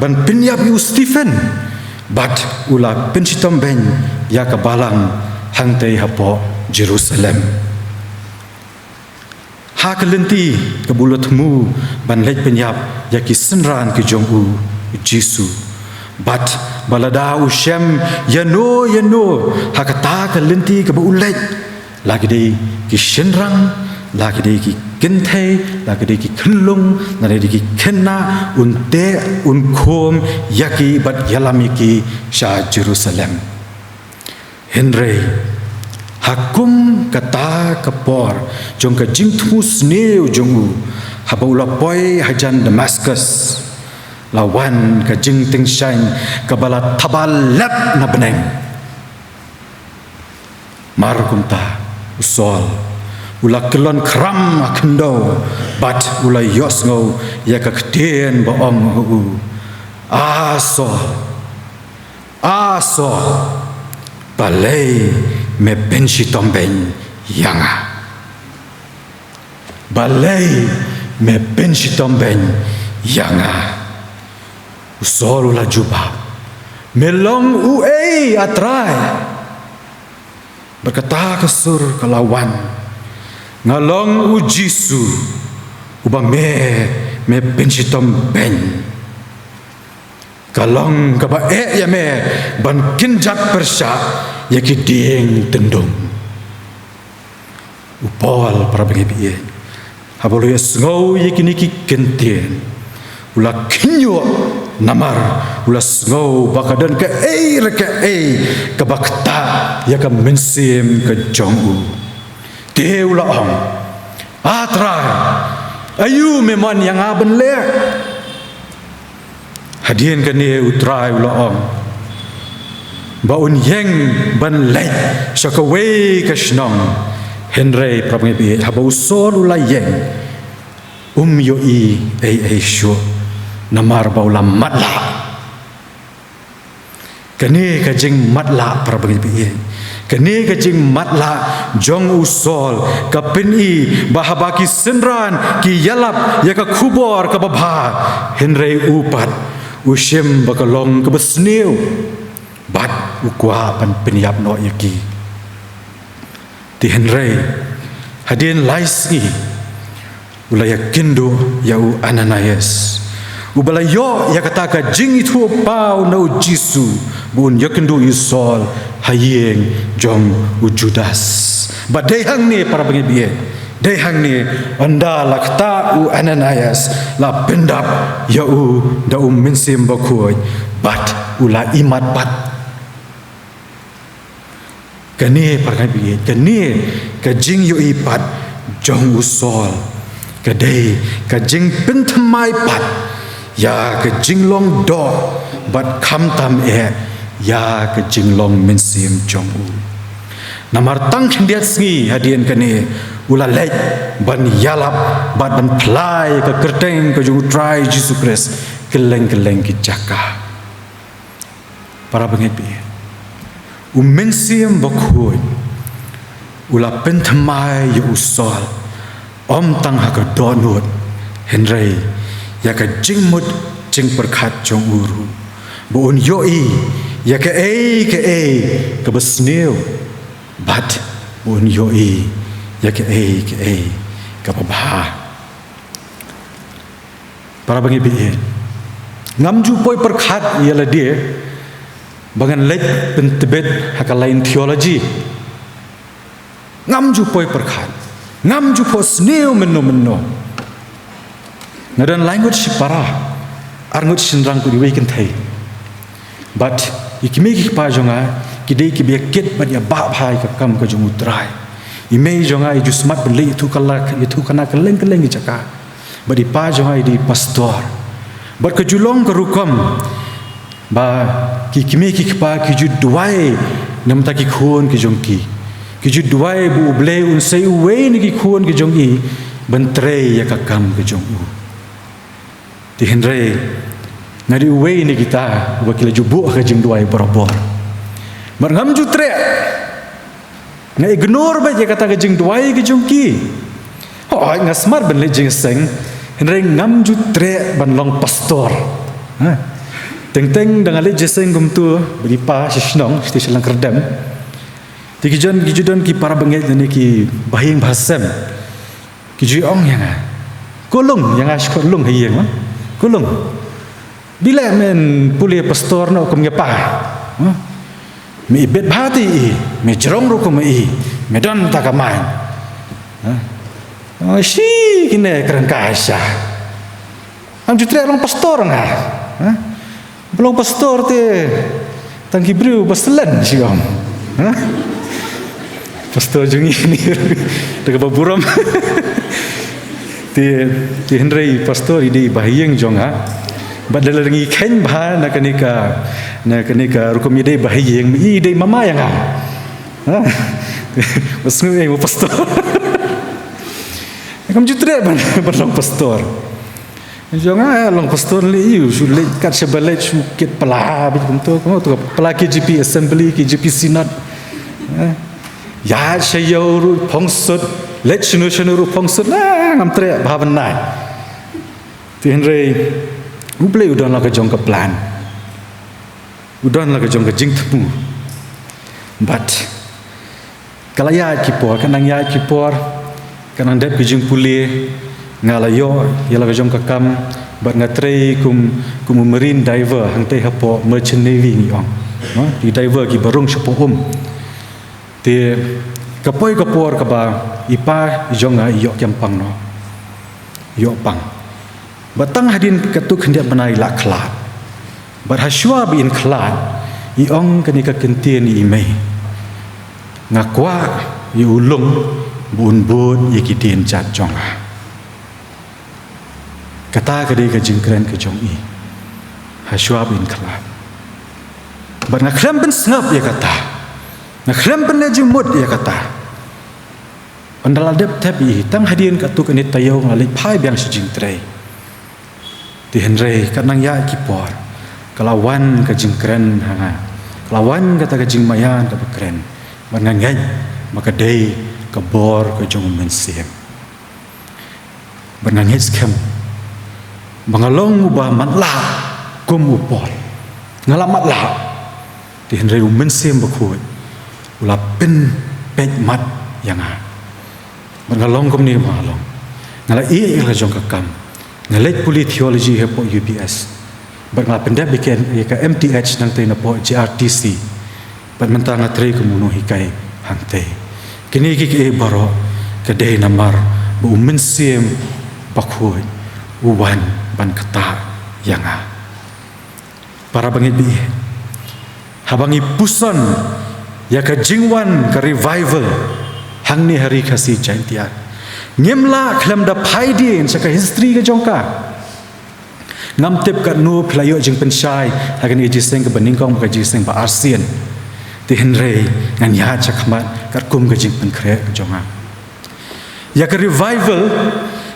ban pynïap ïa u Stephen, bad u la pynshitom beiñ ïa ka balang hangtei hapoh Jerusalem. Ha ka lynti kaba u la thmu ban leit pynïap ïa ki synran ki jong u Jisu. Bad ba lada u shem ïano ïano ha kata ka lynti kaba u leit, la ki dei ki shynrang, la ki dei ki kynthei, la ki dei ki khyllung, la ki dei ki khynnah, un teh, un khum ïa ki bad ïalam ïa ki sha Jerusalem. Hynrei ha kum kata ka por jong ka jingthmu sniew jong u, haba u la poi hajan Damaskus, la wan ka jingtyngshaiñ kaba la thaba lep na bneng. Mar kumta, u Saul u la kyllon khram ha khyndew, bad u la ïohsngew ïa ka ktien ba ong ha u, "A Saul, a Saul, balei me pynshitom beiñ ïa nga? Balei me pynshitom beiñ ïa nga?" U Saul u la jubab, "Me long uei, A Trai?" Bad kata ka sur ka la wan, "Nga long u Jisu, uba me, me pynshitom beiñ. Ka long kaba eh ïa me ban kynjat pyrshah ïa ki dieng tyndong." U Paul, para bangeit, haba u la ïohsngew ïa kine ki kyntien, u la khynñiuh namar u la sngew ba ka don kaei re kaei kaba ktah ïa ka mynsiem ka jong u. Te u la ong, "A Trai, aïu me mon ïa nga ban leh?" Hadien kane U Trai u la ong ba un ïeng ban leit sha kawei ka shnong. Hynrei, para bangeit, haba u Saul u la ïeng, um ïohi ei ei shuh, namar ba u la matlah. Kane ka jingmatlah, para bangeit, kane ka jingmatlah jong u Saul ka pyni ba haba ki synran ki ïalap ïa ka khubor kaba bha, hynrei u pat u shim ba ka long kaba sniew, bad u kwah ban pynïap noh ïa ki. Te hynrei, hadien lai sngi, u la ïakynduh ïa u Ananias, uba la ïoh ïa kata ka jingithuhpaw na u Jisu, ba un ïakynduh ïa u Saul ha ïing jong u Judas. Bad dei hangne, para bangeit, dei hangne, ynda la ktah u Ananias, la pyndap ïa u da u Mynsiem Bakhuid, bad u la imat pat. Kane, para bangeit, kane ka jingïohi pat jong u Saul ka dei ka jingpynthymmai pat ïa ka jinglong doh bad khamtam eh ïa ka jinglong mynsiem jong u. Namar tang khyndiat sngi hadien kane u la leit ban ïalap bad ban phla ïa ka kyrteng ka jong U Trai Jisu Khrist kylleng kylleng ki jaka. Para bangeit, u Mynsiem Bakhuid u la pynthymmai ïa u Saul, ym tang ha ka dohnud, hynrei ïa ka jingmut jingpyrkhat jong u ruh, ba un ïohi ïa kaei kaei kaba sniew, bad ba un ïohi ïa kaei kaei kaba bha. Para bangeit, ngam ju poi pyrkhat ïa lade ba ngan leit pyntbit ha ka lain theology. Ngam ju poi pyrkhat, ngam ju poi sniew mynno mynno. Nga don lai ngut shipara, ar ngut shynrang, bad iwei i kynthei. Bad i kmie ki kpa jong nga ki dei kiba ïa kit bad ïa bah bha ïa ka kam ka jong U Trai. I mei jong nga i ju smat ban leit ïathuhkhana, ïathuhkhana kylleng kylleng ki jaka. Bad i pa jong nga i dei pastor. Bad ka ju long ka rukom ba ki kmie ki kpa ki ju duwai na bynta ki khun ki jong ki. Ki ju duwai ba U Blei un sei uwei na ki khun ki jong i ban trei ïa ka kam ka jong u. Te hynrei nga dei uwei na kita uba ki la ju buh ka jingduwai barabor. Mar ngam ju treh. Nga ignore beit ïa kata ka jingduwai ka jong ki. Hooid, nga smat ban leit jingïaseng, hynrei ngam ju treh ban long pastor. Ha? Teng teng da nga leit jingïaseng kumtu, bad i pa sha shnong, sha Langkyrdem. Te ki jon, ki ju don ki para bangeit lane ki bahaïing bahasem. Ki ju ong ïa nga. Ko lung, ïa nga shu khot lung ha ïing, ha? Ko lung. Balei men pule pastor noh kum ngi pa? Huh? Me ibit bha te i, me jrong ruh kum i, me don ta ka main. Huh? Oh, shi kine kren ka sha. Am ju treh long pastor nga. Huh? Ba long pastor te tang ki briew ba slen shi ong. Huh? Pastor jong ngi ni. Te kaba burom. Te, te hynrei pastor i dei bahaïing jong nga. Bad lada ngi kheiñ bha na kane ka, na kane ka rukom i dei bahaïing, i dei mama ïa nga. Ha? Ba sngew ei mo pastor. Kam ju treh ban, ban long pastor. Jong nga long pastor lei ïa u, shu leit kat sha balei shu kit pla beit kumto, kumto pla K J P assembly, K J P synod. Eh, ïa sha ïew ruh phongsut, leit shano shano ruh phongsut, ah, ngam treh bha ban nai. Te hynrei U Blei u don la ka jong ka plan. U don la ka jong ka jingthmu. But ka la ïaid ki por, ka nang ïaid ki por, ka nang dep ki jingpule, nga la ïoh ïa la ka jong ka kam, bad nga trei kum, kum u marine diver, hangtei hapoh Merchant Navy ngi ong. No? Ki diver kiba rung shapoh um. Te ka poi ka por kaba i pa i jong nga i ïoh kem pang noh. Ïoh pang. Bad tang hadien katto khyndiat bnai i la khlad. Bad hashwa ba in khlad, i ong kane ka kyntien ïa i mei. Nga kwah ïa u lung ba un bud ïa ki dienjat jong nga. Kata ka dei ka jingkren ka jong i. Hashwa ba in khlad. Bad nga khlem pynsngap ïa kata. Nga khlem pynleit jingmut ïa kata. Ynda la dep thep ïa i, tang hadien katto katne taïew nga leit phai biang sha jingtrei. Te hynrei ka nang ïaid ki por, ka la wan ka jingkren ha nga. Ka la wan kata ka jingmaïan kaba kren. Bad nga ngeit ba ka dei ka bor ka jong u Mynsiem. Bad nga ngeit skhem ba nga long uba matlah kum u Paul. Nga la matlah. Te hynrei u Mynsiem Bakhuid u la pynpeit mat ïa nga. Bad nga long kumne ba nga long. Nga la ïeh ïa la jong ka kam. Nga leit pule theology hapoh U B S. Bad nga la pyndep ïa ka, ïa ka M T H nangtei napoh J R T C. Bad mynta nga trei kum u nonghikai hangtei. Kine kiei kiei baroh ka dei namar ba u Mynsiem Bakhuid u wan ban ktah ïa nga. Para bangeit ba ïeit, haba ngi puson ïa ka jingwan ka revival hangne ha Ri Khasi Jaintia, ngim lah khlem da phai dien sha ka history ka jong ka. Ngam tip katno phi la ïoh jingpynshai ha kane ka jingïaseng kaba nyngkong bad ka jingïaseng ba arsien. Te hynrei ngan ïaid shakhmat katkum ka jingpynkhreh ka jong nga. Ïa ka revival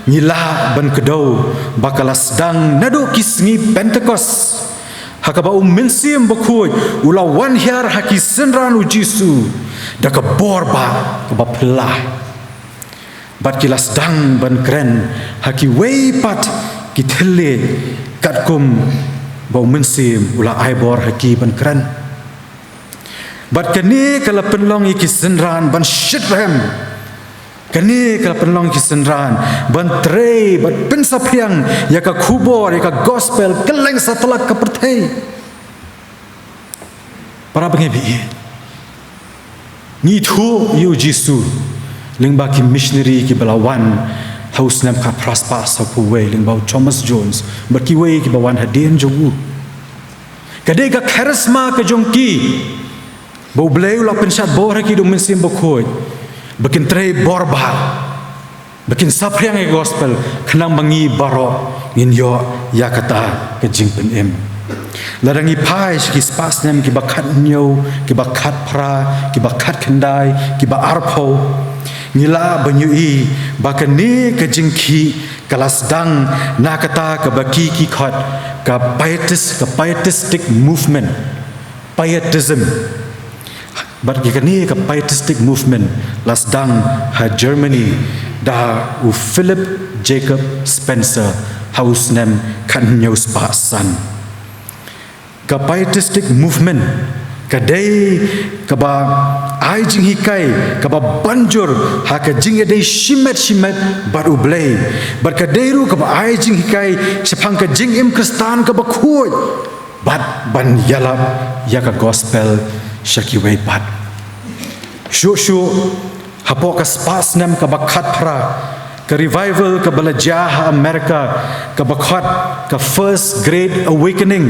ngi lah ban kdew ba ka la sdang naduh ki sngi Pentekost, ha kaba u Mynsiem Bakhuid u la wan hiar ha ki synran u Jisu da ka bor ba kaba phylla. Bad ki la sdang ban kren ha kiwei pat ki thylliej katkum ba u Mynsiem u la ai bor ha ki ban kren. Bad kane ka la pynlong ïa ki synran ban shitrhem. Kane ka la pynlong ïa ki synran ban trei bad pynsaphriang ïa ka khubor, ïa ka gospel kylleng satlak ka pyrthei. Para bangeit ba ïeit, ngi ithuh ïa u Jisu lyngba ki missionary kiba la wan ha u snem khatphra spah sawphew wei, lyngba u Thomas Jones bad kiwei kiba wan hadien jong u. Ka dei ka charisma ka jong ki ba u Blei u la pynshad bor ha ki da u Mynsiem Bakhuid ba kin trei bor ba ba kin saphriang ïa ka gospel, khnang ba ngi baroh ngin ïoh ïa kata ka jingpynim. Lada ngi phai sha ki spah snem kiba khathynñiew, kiba khatphra, kiba khatkhyndai, kiba arphew, ngi lah ban ïohi ba kane ka jingkhih Ka la sdang na kata kaba ki ki khot ka pietis-, ka pietistic movement, pietism. Bad ïa kane ka pietistic movement la sdang ha Germany da u Philip Jacob Spencer ha u snem khathynñiew spah san. Ka pietistic movement ka dei kaba ai jinghikai kaba ban jur ha ka jingïadei shimet shimet bad U Blei. Bad ka dei ruh kaba ai jinghikai shaphang ka jingim Khristan kaba khuid bad ban ïalap ïa ka gospel sha kiwei pat. Shuh shuh, hapoh ka spah snem kaba khatphra, ka revival kaba la jia ha America, kaba khot ka First Great Awakening,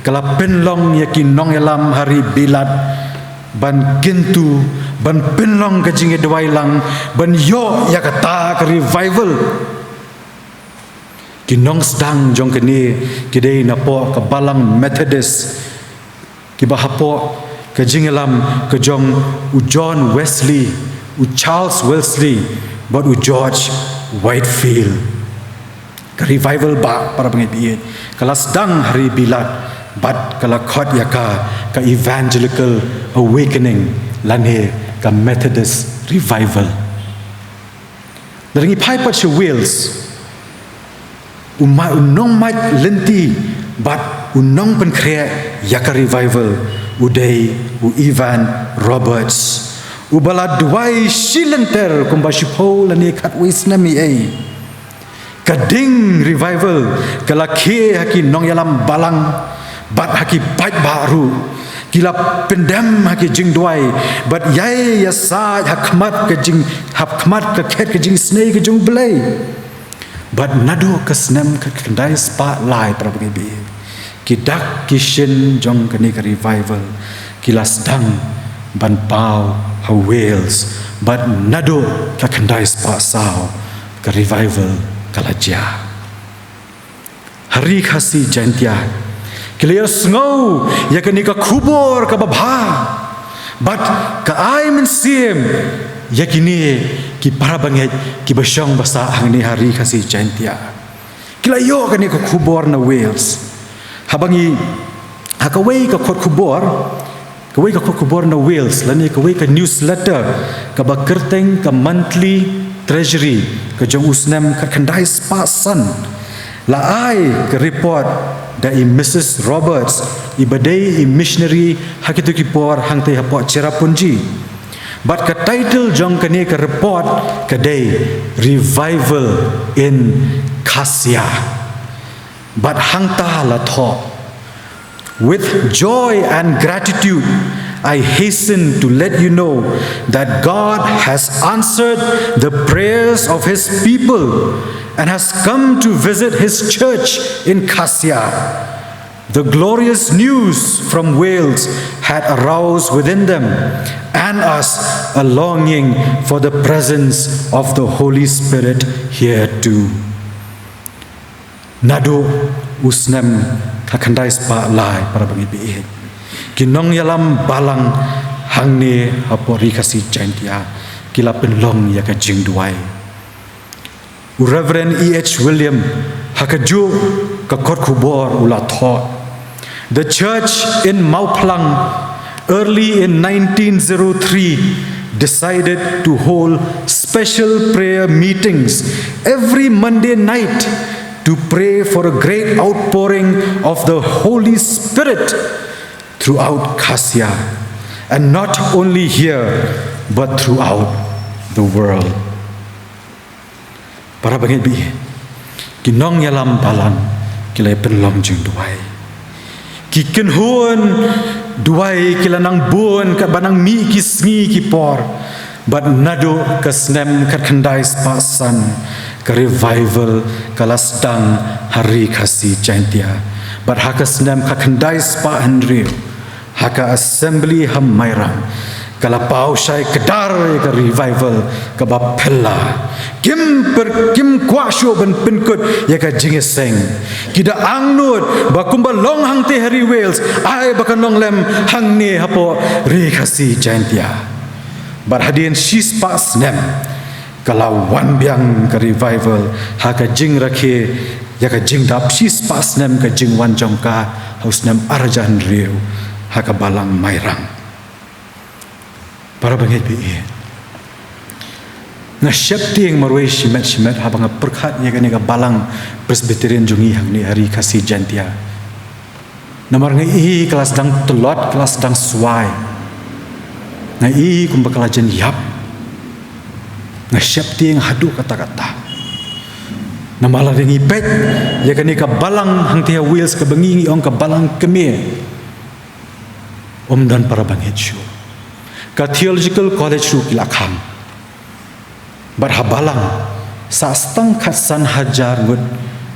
ka la pynlong ïa ki nongïalam ha ri Bilat ban kyntu, ban pynlong ka jingïaduwai lang, ban ïoh ïa kata ka revival. Ki nongsdang jong kane ki dei napoh ka Balang Methodist, kiba hapoh ka jingïalam ka jong u John Wesley, u Charles Wesley, bad u George Whitefield. Ka revival ba, para bangeit ba ïeit, ka la sdang ha ri Bilat bad ka la khot ïa ka ka Evangelical Awakening lane ka Methodist Revival. Lada ngi phai pat sha Wales, u ma-, u nongmait lynti bad u nongpynkhreh ïa ka revival u dei u Evan Roberts, uba la duwai shi lynter kumba shiphew lane khatwei snem eiei. Ka ding revival ka la khie ha ki nongïalam balang bad ha ki paidbah ruh. Ki la pyndem ha ki jingduwai bad ïai ïasaid ha khmat ka jing, ha khmat ka khet ka jingisynei ka jong U Blei. Bad naduh ka snem khatkhyndai spah lai, para bangeit ba ïeit, ki dak ki shin jong kane ka revival ki la sdang ban paw ha Wales, bad naduh khatkhyndai spah saw ka revival ka la jia. Ha ri Khasi Jaintia ki la ïohsngew ïa kane ka khubor kaba bha bad ka ai mynsiem ïa kine ki para bangeit kiba shong ba sah hangne ha ri Khasi Jaintia. Ki la ïoh kane ka khubor na Wales. Haba ngi, ha kawei ka kot khubor, kawei ka kot khubor na Wales lane kawei ka newsletter kaba kyrteng ka Monthly Treasury ka jong u snem khatkhyndai spah san, la ai ka report da i Missus Roberts, iba dei i missionary ha kito ki por hangtei hapoh Cherrapunji. Bad ka title jong kane ka report ka dei Revival in Khassia. Bad hangta la thoh: "With joy and gratitude, I hasten to let you know that God has answered the prayers of his people and has come to visit his church in Khassia. The glorious news from Wales had aroused within them and us a longing for the presence of the Holy Spirit here too." Naduh u snem khatkhyndai spah lai, para bangeit ba ïeit, ki nongïalam balang hangne hapoh ri Khasi Jaintia ki la pynlong ïa ka jingduwai. U Reverend E H William ha kajuh ka kot khubor u la thoh: "The church in Mawphlang, early in nineteen zero three, decided to hold special prayer meetings every Monday night to pray for a great outpouring of the Holy Spirit throughout Khassia, and not only here, but throughout the world." Para bangeit ba ïeit, ki nongïalam balang ki la pynlong jingduwai. Ki kynhun duwai ki la nang bun katba nang mih ki sngi ki por. Bad naduh ka snem khatkhyndai spah san, ka revival ka la sdang ha ri Khasi Jaintia. Bad ha ka snem khatkhyndai spah hynriew, ha ka assembly ha Mairang, ka la paw shai kdar ïa ka revival kaba phylla. Kim per-, kim kwah shuh ban pynkut ïa ka jingïaseng. Ki da angnud ba kumba long hangtei ha ri Wales, ai ba kan long lem hangne hapoh ri Khasi Jaintia. Bad hadien shispah snem, Ka la wan biang ka revival ha ka jingrakhe ïa ka jingdap shispah snem ka jingwan jong ka ha u snem ar hajar hynriew ha ka balang Mairang. Para bangeit ba ïeit, nga sheptieng marwei shimet shimet haba nga pyrkhat ïa kane ka balang Presbyterian jong ngi hangne ha Ri Khasi Jaiñtia. Namar nga i ka la sdang tlot, ka la sdang swai. Nga i kumba ka la jan ïap. Nga sheptieng haduh katta katta. Namar lada ngi peit ïa kane ka balang hangtei ha Wales kaba ngi ngi ong ka balang kmie, ym don para bangeit shuh. Ka Theological College ruh ki la khang. Bad ha balang sa tang khatsan hajar ngut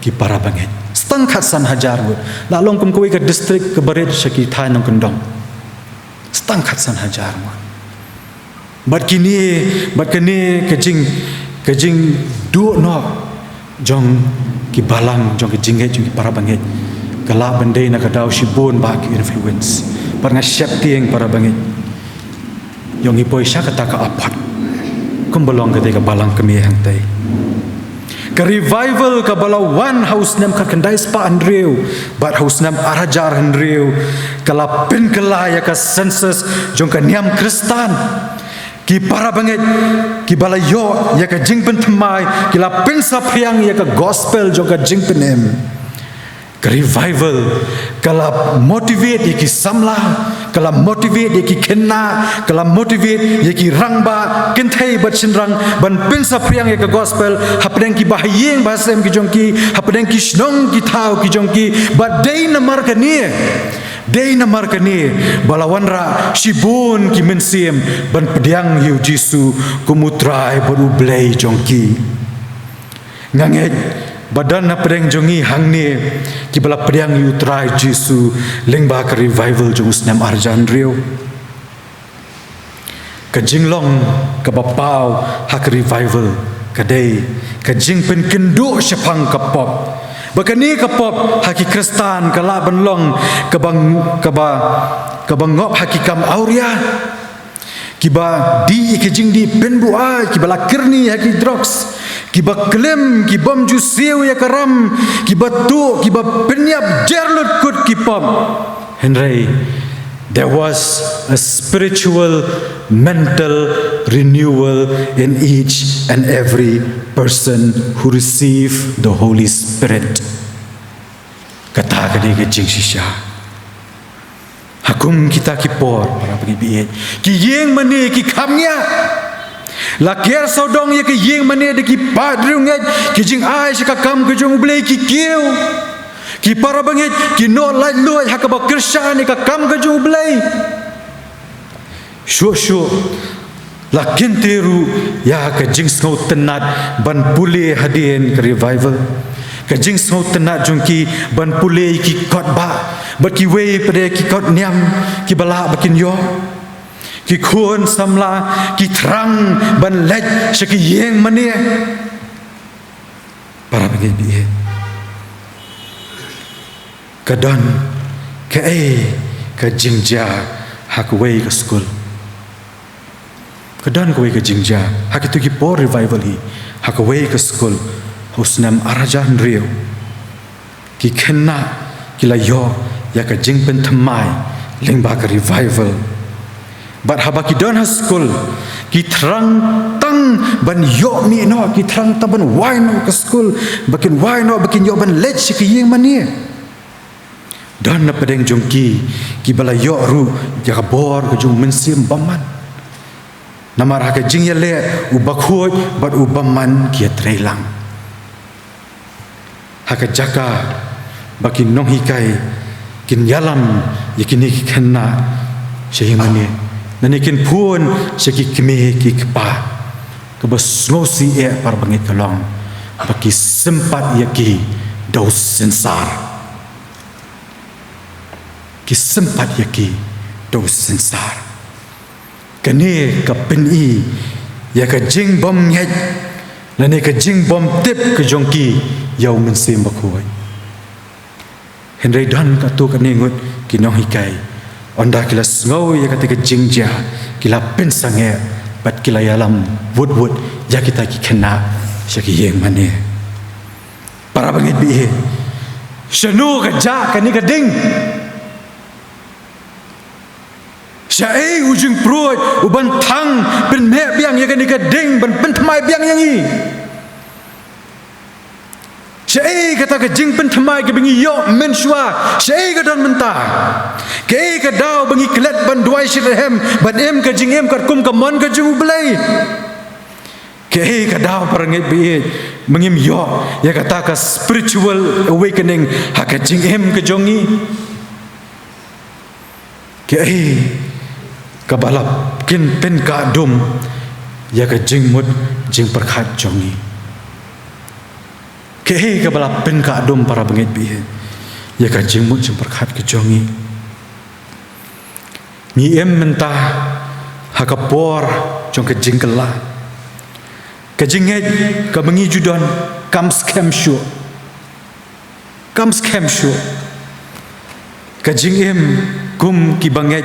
ki para bangeit. Tang khatsan hajar ngut. La long kum kawei ka district kaba rit sha ki thaiñ nongkyndong. Tang khatsan hajar ngut. Bad kine, bad kane ka jing, ka jingduh noh jong ki balang, jong ka jingngeit jong ki para bangeit ka lah ban dei na ka daw shibun bah ki influence. Bad nga sheptieng para bangeit, ïoh ngi poi sha kata ka apot kumba long katei ka balang kmie hangtei. Ka revival kaba la wan ha u snem khatkhyndai spah hynriew bad ha u snem ar hajar hynriew ka la pynkylla ïa ka census jong ka niam Khristan. Ki para bangeit kiba la ïoh ïa ka jingpynthymmai ki la pynsaphriang ïa ka gospel jong ka jingpynim. Ka revival ka la motivate ïa ki samla, ka la motivate ïa ki khynnah, ka la motivate ïa ki rangbah kynthei bad shynrang ban pynsaphriang ïa ka gospel hapdeng ki bahaïing bahasem ki jong ki, hapdeng ki shnong ki thaw ki jong ki. Bad dei namar kane, dei namar kane ba la wanrah shibun ki mynsiem ban pdiang ïa u Jisu kum u Trai bad u Blei jong ki. Nga ngeit ba don hapdeng jong ngi hangne kiba la pdiang ïa u Trai Jisu lyngba ka revival jong u snem ar hajar hynriew. Ka jinglong kaba paw ha ka revival ka dei ka jingpynkynduh shaphang ka pop. Ba kane ka pop ha ki Khristan ka lah ban long kaba, kaba, kaba ngop ha ki kam awria. Kiba dih ïa ki jingdih pynbuaid, kiba la kyrni ha ki drugs, kiba klim, ki bym ju siew ïa ka ram, kiba tuh, kiba pynïap jer lut kut ki pop. Hynrei there was a spiritual, mental renewal in each and every person who received the Holy Spirit. Kata ka dei ka jingshisha. Ha kum kita ki por, para bangeit ba ïeit, ki ïing mane ki kham ngiah. La ker sawdong ïa ki ïing mane da ki paid riewngeit, ki jingai sha ka kam ka jong U Blei ki kiew. Ki para bangeit ki noh laitluid ha kaba kyrshan ïa ka kam ka jong U Blei. Shuh shuh la kyntiew ruh ïa ka jingsngewtynnat ban pule hadien ka revival. Ka jingsngewtynnat jong ki ban pule ïa ki kot bah bad kiwei pat de ki kot niam kiba lah ba kin ïoh. Ki khun samla ki thrang ban leit sha ki ïing mane. Para bangeit ba ïeit, ka don kaei ka jingjia ha kawei ka skul? Ka don kawei ka jingjia ha kito ki por revival hi, ha kawei ka skul ha u snem ar hajar hynriew. Ki khynnah ki la ïoh ïa ka jingpynthymmai lyngba ka revival. Bad haba ki don ha skul ki thrang tang ban ïoh mih noh, ki thrang tang ban wai noh ka skul, ba kin wai noh, ba kin ïoh ban leit sha ki ïing mane. Don na pdeng jong ki kiba la ïoh ruh ïa ka bor ka jong u Mynsiem Bymman. Namar ha ka jingïaleh u bakhuid bad u bymman ki ïatrei lang. Ha ka jaka ba ki nonghikai kin ïalam ïa kine ki khynnah sha ïing mane, nangne kin phone sha ki kmie ki kpa, kaba sngewsih eh para bangeit ka long ba ki sympat ïa ki da u synsar. Ki sympat ïa ki da u synsar. Kane ka pyni ïa ka jingbymngeit lane ka jingbymtip ka jong ki ïa u Mynsiem Bakhuid. Hynrei don katto katne ngut ki nonghikai, ynda ki la sngew ïa kata ka jingjia, ki la pynsangeh Bad ki la ïalam wut wut ïa kita ki khynnah sha ki ïing mane. Para bangeit baieit, shano ka jah kane ka ding? Shaei u jingpruid u ban thang pynmeh biang ïa kane ka ding, ban pynthymmai biang ïa ngi? Shaei kata ka jingpynthymmai kaba ngi ïoh mynshuwa? Shaei ka don mynta? Kaei ka daw ba ngi klet ban duwai shitrhem ban im ka jingim katkum ka mon ka jong U Blei? Kaei ka daw, para bangeit baieit, ba ngim ïoh ïa kata ka spiritual awakening ha ka jingim ka jong ngi? Kaei kaba la kin pynkah dum ïa ka jingmut jingpyrkhat jong ngi? Kaei kaba la pynkah dum, para bangeit baieit, ïa ka jingmut jingpyrkhat ka jong ngi? Ngi im mynta ha ka por jong ka jingkylla. Ka jingngeit kaba ngi ju don kam skhem shuh. Kam skhem shuh. Ka jingim kum ki bangeit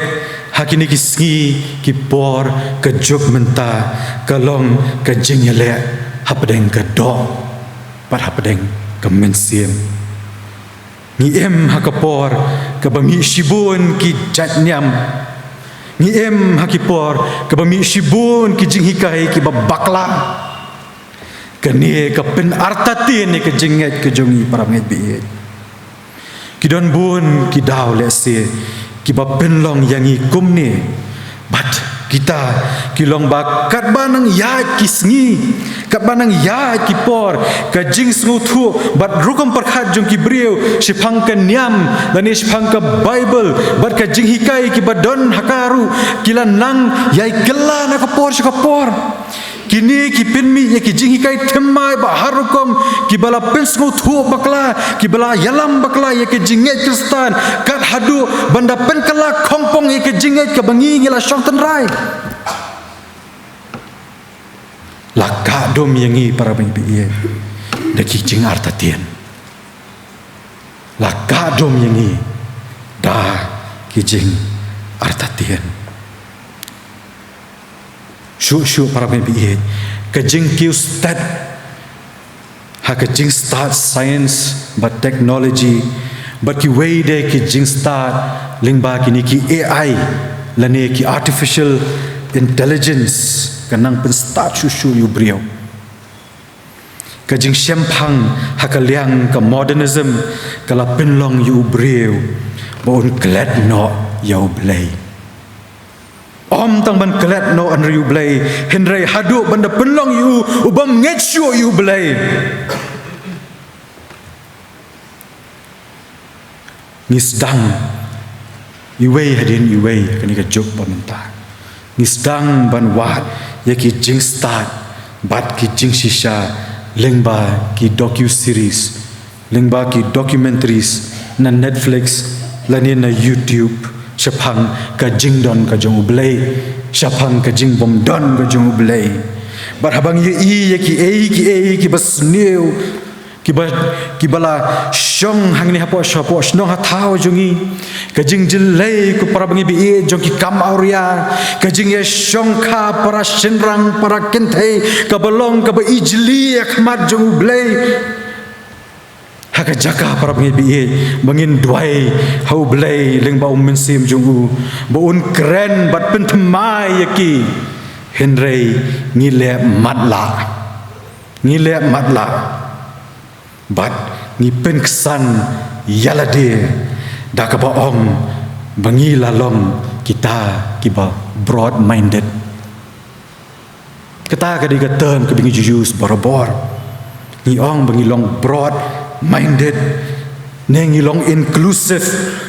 ha kine ki sngi ki por ka juk mynta ka long ka jingïaleh hapdeng ka doh bad hapdeng ka mynsiem. Ngi im ha ka por kaba mih shibun ki jait niam. Ngi im ha ki por kaba mih shibun ki jinghikai kiba bakla. Kane ka pynartatien ïa ka jingngeit ka jong ngi, para bangeit baieit. Ki don bun ki daw lehse kiba pynlong ïa ngi kumne. Bad kita ki long ba katba nang ïaid ki sngi, katba nang ïaid ki por, ka jingsngewthuh bad rukom pyrkhat jong ki briew shaphang ka niam lane shaphang ka Baibl bad ka jinghikai kiba don ha ka ruh, ki la nang ïai kylla na ka por sha ka por. Kine ki pynmih ïa ki jinghikai thymmai ba har rukom kiba la pynsngewthuh bakla, kiba la ïalam bakla ïa ka jingngeit Khristan, kat haduh ban da pynkylla khongpong ïa ka jingngeit kaba ngi ngi la shong tynrai. La kah dum ïa ngi, para bangeit baieit, da ki jingartatien. La kah dum ïa ngi da ki jingartatien. Shuh shuh, para bangeit baieit, ka jingkiew stet ha ka jingstad science bad technology bad kiwei de ki jingstad lyngba kine ki A I lane ki artificial intelligence ka nang pynstad shuh shuh ïa u briew. Ka jingshemphang ha ka liang ka modernism ka la pynlong ïa u briew ba un klet noh ïa U Blei. Ym tang ban klet noh hynrei ïa U Blei, hynrei haduh ban da pynlong ïa u u bym ngeit shuh ïa U Blei. Ngi sdang iwei hadien iwei ha kane ka juk ba mynta. Ngi sdang ban wad ïa ki jingstad bad ki jingshisha lyngba ki docu-series, lyngba ki documentaries na Netflix lane na YouTube shaphang ka jingdon ka jong U Blei, shaphang ka jingbymdon ka jong U Blei. Bad haba ngi ïohi ïa kiei kiei kiba sniew, kiba, kiba la shong hangne hapoh, hapoh shnong ha thaw jong ngi, ka jingjyllei, ko para bangeit baieit, jong ki kam awria, ka jingïashongkha para shynrang para kynthei kaba long kaba ijli ha khmat jong U Blei. Ha ka jaka, para bangeit baieit, ba ngin duwai ha U Blei lyngba U Mynsiem jong u ba un kren bad pynthymmai ïa ki, hynrei ngi leh matlah. Ngi leh matlah bad ngi pynksan ïalade da kaba ong ba ngi la long kita kiba broad minded. Kata ka dei ka term kaba ngi ju use barabor. Ngi ong ba ngi long broad minded, ne ngi long inclusive.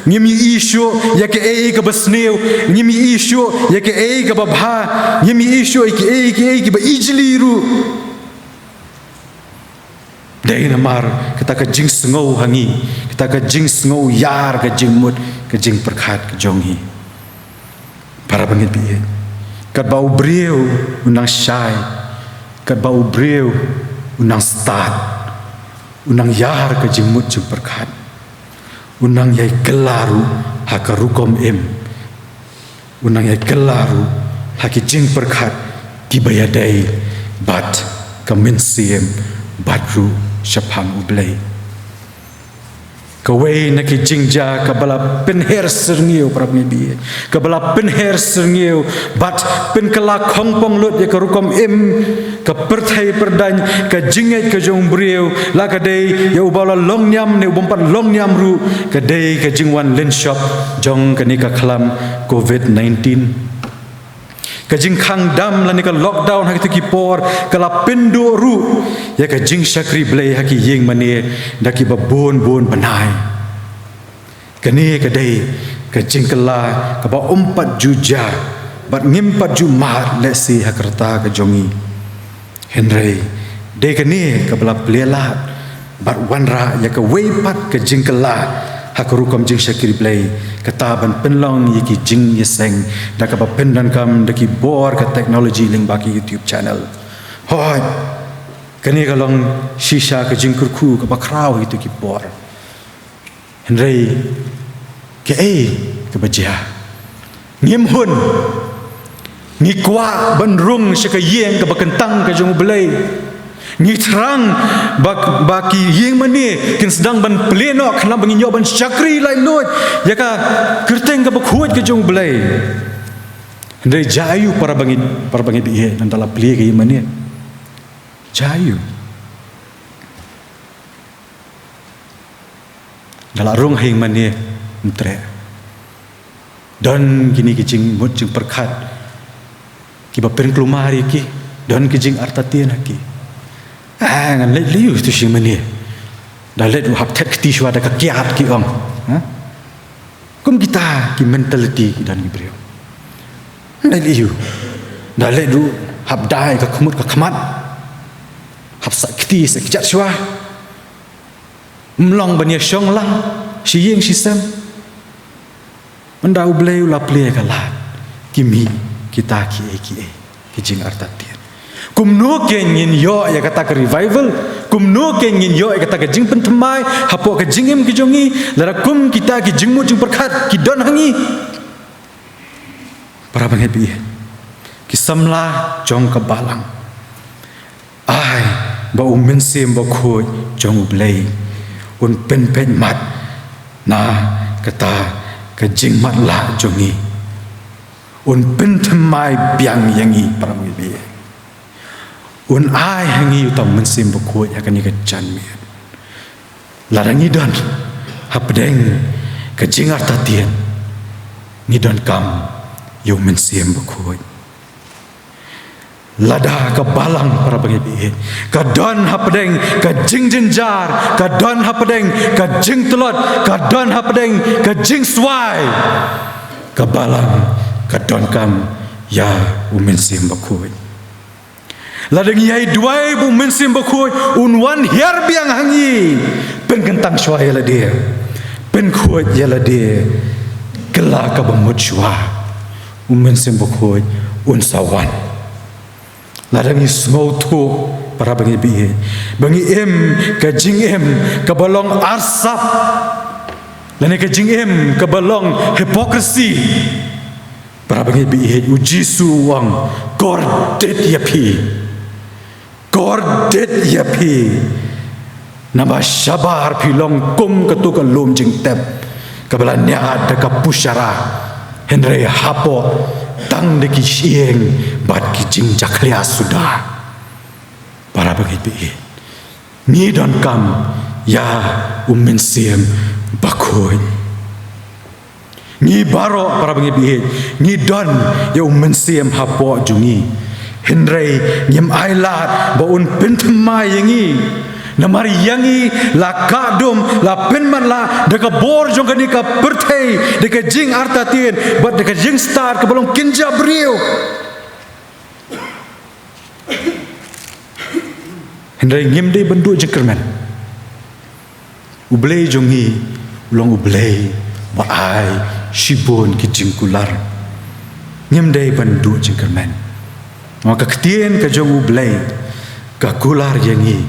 Ngim ïohi shuh ïa kaei kaba sniew, ngim ïohi shuh ïa kaei kaba bha, ngim ïohi shuh ïa kaei kaei kiba ijli ruh. Dei namar kata ka jingsngew ha ngi, kata ka jingsngew ïar, ka jingmut, ka jingpyrkhat ka jong ngi. Para bangeit baieit, katba u briew u nang shai, katba u briew u nang stad, u nang ïar ka jingmut jingpyrkhat, u nang ïai kylla ruh ha ka rukom im, u nang ïai kylla ruh ha ki jingpyrkhat kiba ïadei bad ka mynsiem bad ruh shaphang U Blei. Kawei na ki jingjia kaba la pynher syrngiew, para bangeit baieit, kaba la pynher syrngiew bad pynkylla khongpong lut ïa ka rukom im, ka pyrthei pyrdaiñ, ka jingngeit ka jong u briew, la ka dei ïa uba la long niam ne u bym pat long niam ruh, ka dei ka jingwan lynshop jong kane ka khlam covid nineteen. Ka jingkhang dam lane ka lockdown ha kito ki por ka la pynduh ruh ïa ka jingshakri Blei ha ki ïing mane da kiba bun bun bnai. Kane ka dei ka jingkylla kaba ym pat ju jia bad ngim pat ju mad lehse ha ka rta ka jong ngi. Hynrei dei kane kaba la plie lad bad wanrah ïa kawei pat ka jingkylla ha ka rukom jingshakri Blei, kata ban pynlong ïa ki jingïaseng da kaba pyndonkam da ki bor ka technology lyngba ki YouTube channel. Hooid, kane ka long shisha ka jingkyrkhu kaba khraw ha kito ki por. Hynrei kaei kaba jia? Ngim hun. Ngi kwah ban rung sha ka ïing kaba kyntang ka jong U Blei. Ngi thrang ba, ba ki ïing mane kin sdang ban plie noh khnang ba ngin ïoh ban shakri laitluid ïa ka kyrteng kaba khuid ka jong U Blei. Hynrei jia aiu, para bangeit, para bangeit baieit, ynda la plie ka ïing mane? Jia aiu? Da la rung ha ïing mane, ym treh. Don kine ki jingmut jingpyrkhat kiba pynkulmar ïa ki, don ki jingartatien ha ki. Ah, ngan leit lei ïa u tu sha ïing mane. Da leit ruh hap thet kti shuwa da ka kiad, ki ong. Ha? Kum kita ki mentality ki don ki briew. Ngan leit lei ïa u. Da leit ruh hap dai ka khmut ka khmat. Hap sait kti sait kjat shuwa. Ym long ban ïa shong lang shi ïing shi sem. Ynda U Blei u la plie ka lad, ki mih kita kiei kiei ki jingartatien. Kumno kein ngin ïoh ïa kata ka revival? Kumno kein ngin ïoh ïa kata ka jingpynthymmai hapoh ka jingim ka jong ngi, lada kum kita ki jingmut jingpyrkhat ki don ha ngi? Para bangeit baieit, ki samla jong ka balang, ai ba U Mynsiem Bakhuid jong U Blei un pynpeit mat na kata ka jingmatlah jong ngi. Un pynthymmai biang ïa ngi, para bangeit baieit. Un ai ha ngi uta U Mynsiem Bakhuid ha kane ka janmiet. Lada ngi don hapdeng ka jingartatien, ngi donkam ïa U Mynsiem Bakhuid. Lada ka balang, para bangeit baieit, ka don hapdeng ka jingjynjar, ka don hapdeng ka jingtlot, ka don hapdeng ka jingswai, ka balang ka donkam ïa U Mynsiem Bakhuid. Lada ngi ïai duwai ba U Mynsiem Bakhuid un wan hiar biang ha ngi, pynkyntang shuwa ïa lade, pynkhuid ïa lade, kylla kaba mut shuwa, U Mynsiem Bakhuid un sa wan. Lada ngi sngewthuh, para bangeit baieit, ba ngi im ka jingim kaba long arsap, lane ka jingim kaba long hypocrisy, para bangeit baieit, U Jisu u ong, kordit ïa phi. Kordit ïa phi. Namar shabar phi long kum kato ka lum jingtep kaba la ñiad da ka pushara, hynrei hapoh tang da ki shyieng bad ki jingjakhlia suda. Para bangeit baieit, ngi donkam ïa U Mynsiem Bakhuid. Ngi baroh, para bangeit baieit, ngi don ïa U Mynsiem hapoh jong ngi. Hynrei ngim ailad ba un pynthymmai ïa ngi. Namar ïa ngi la kah dum, la pynmatlah da ka bor jong kane ka pyrthei, da ka jingartatien bad da ka jingstad kaba long kynja briew. Hynrei ngim dei ban duh jingkyrmen. U Blei jong ngi u long U Blei ba ai shibun ki jingkular. Ngim dei ban duh jingkyrmen. Namar ka ktien ka jong U Blei ka kular ïa ngi,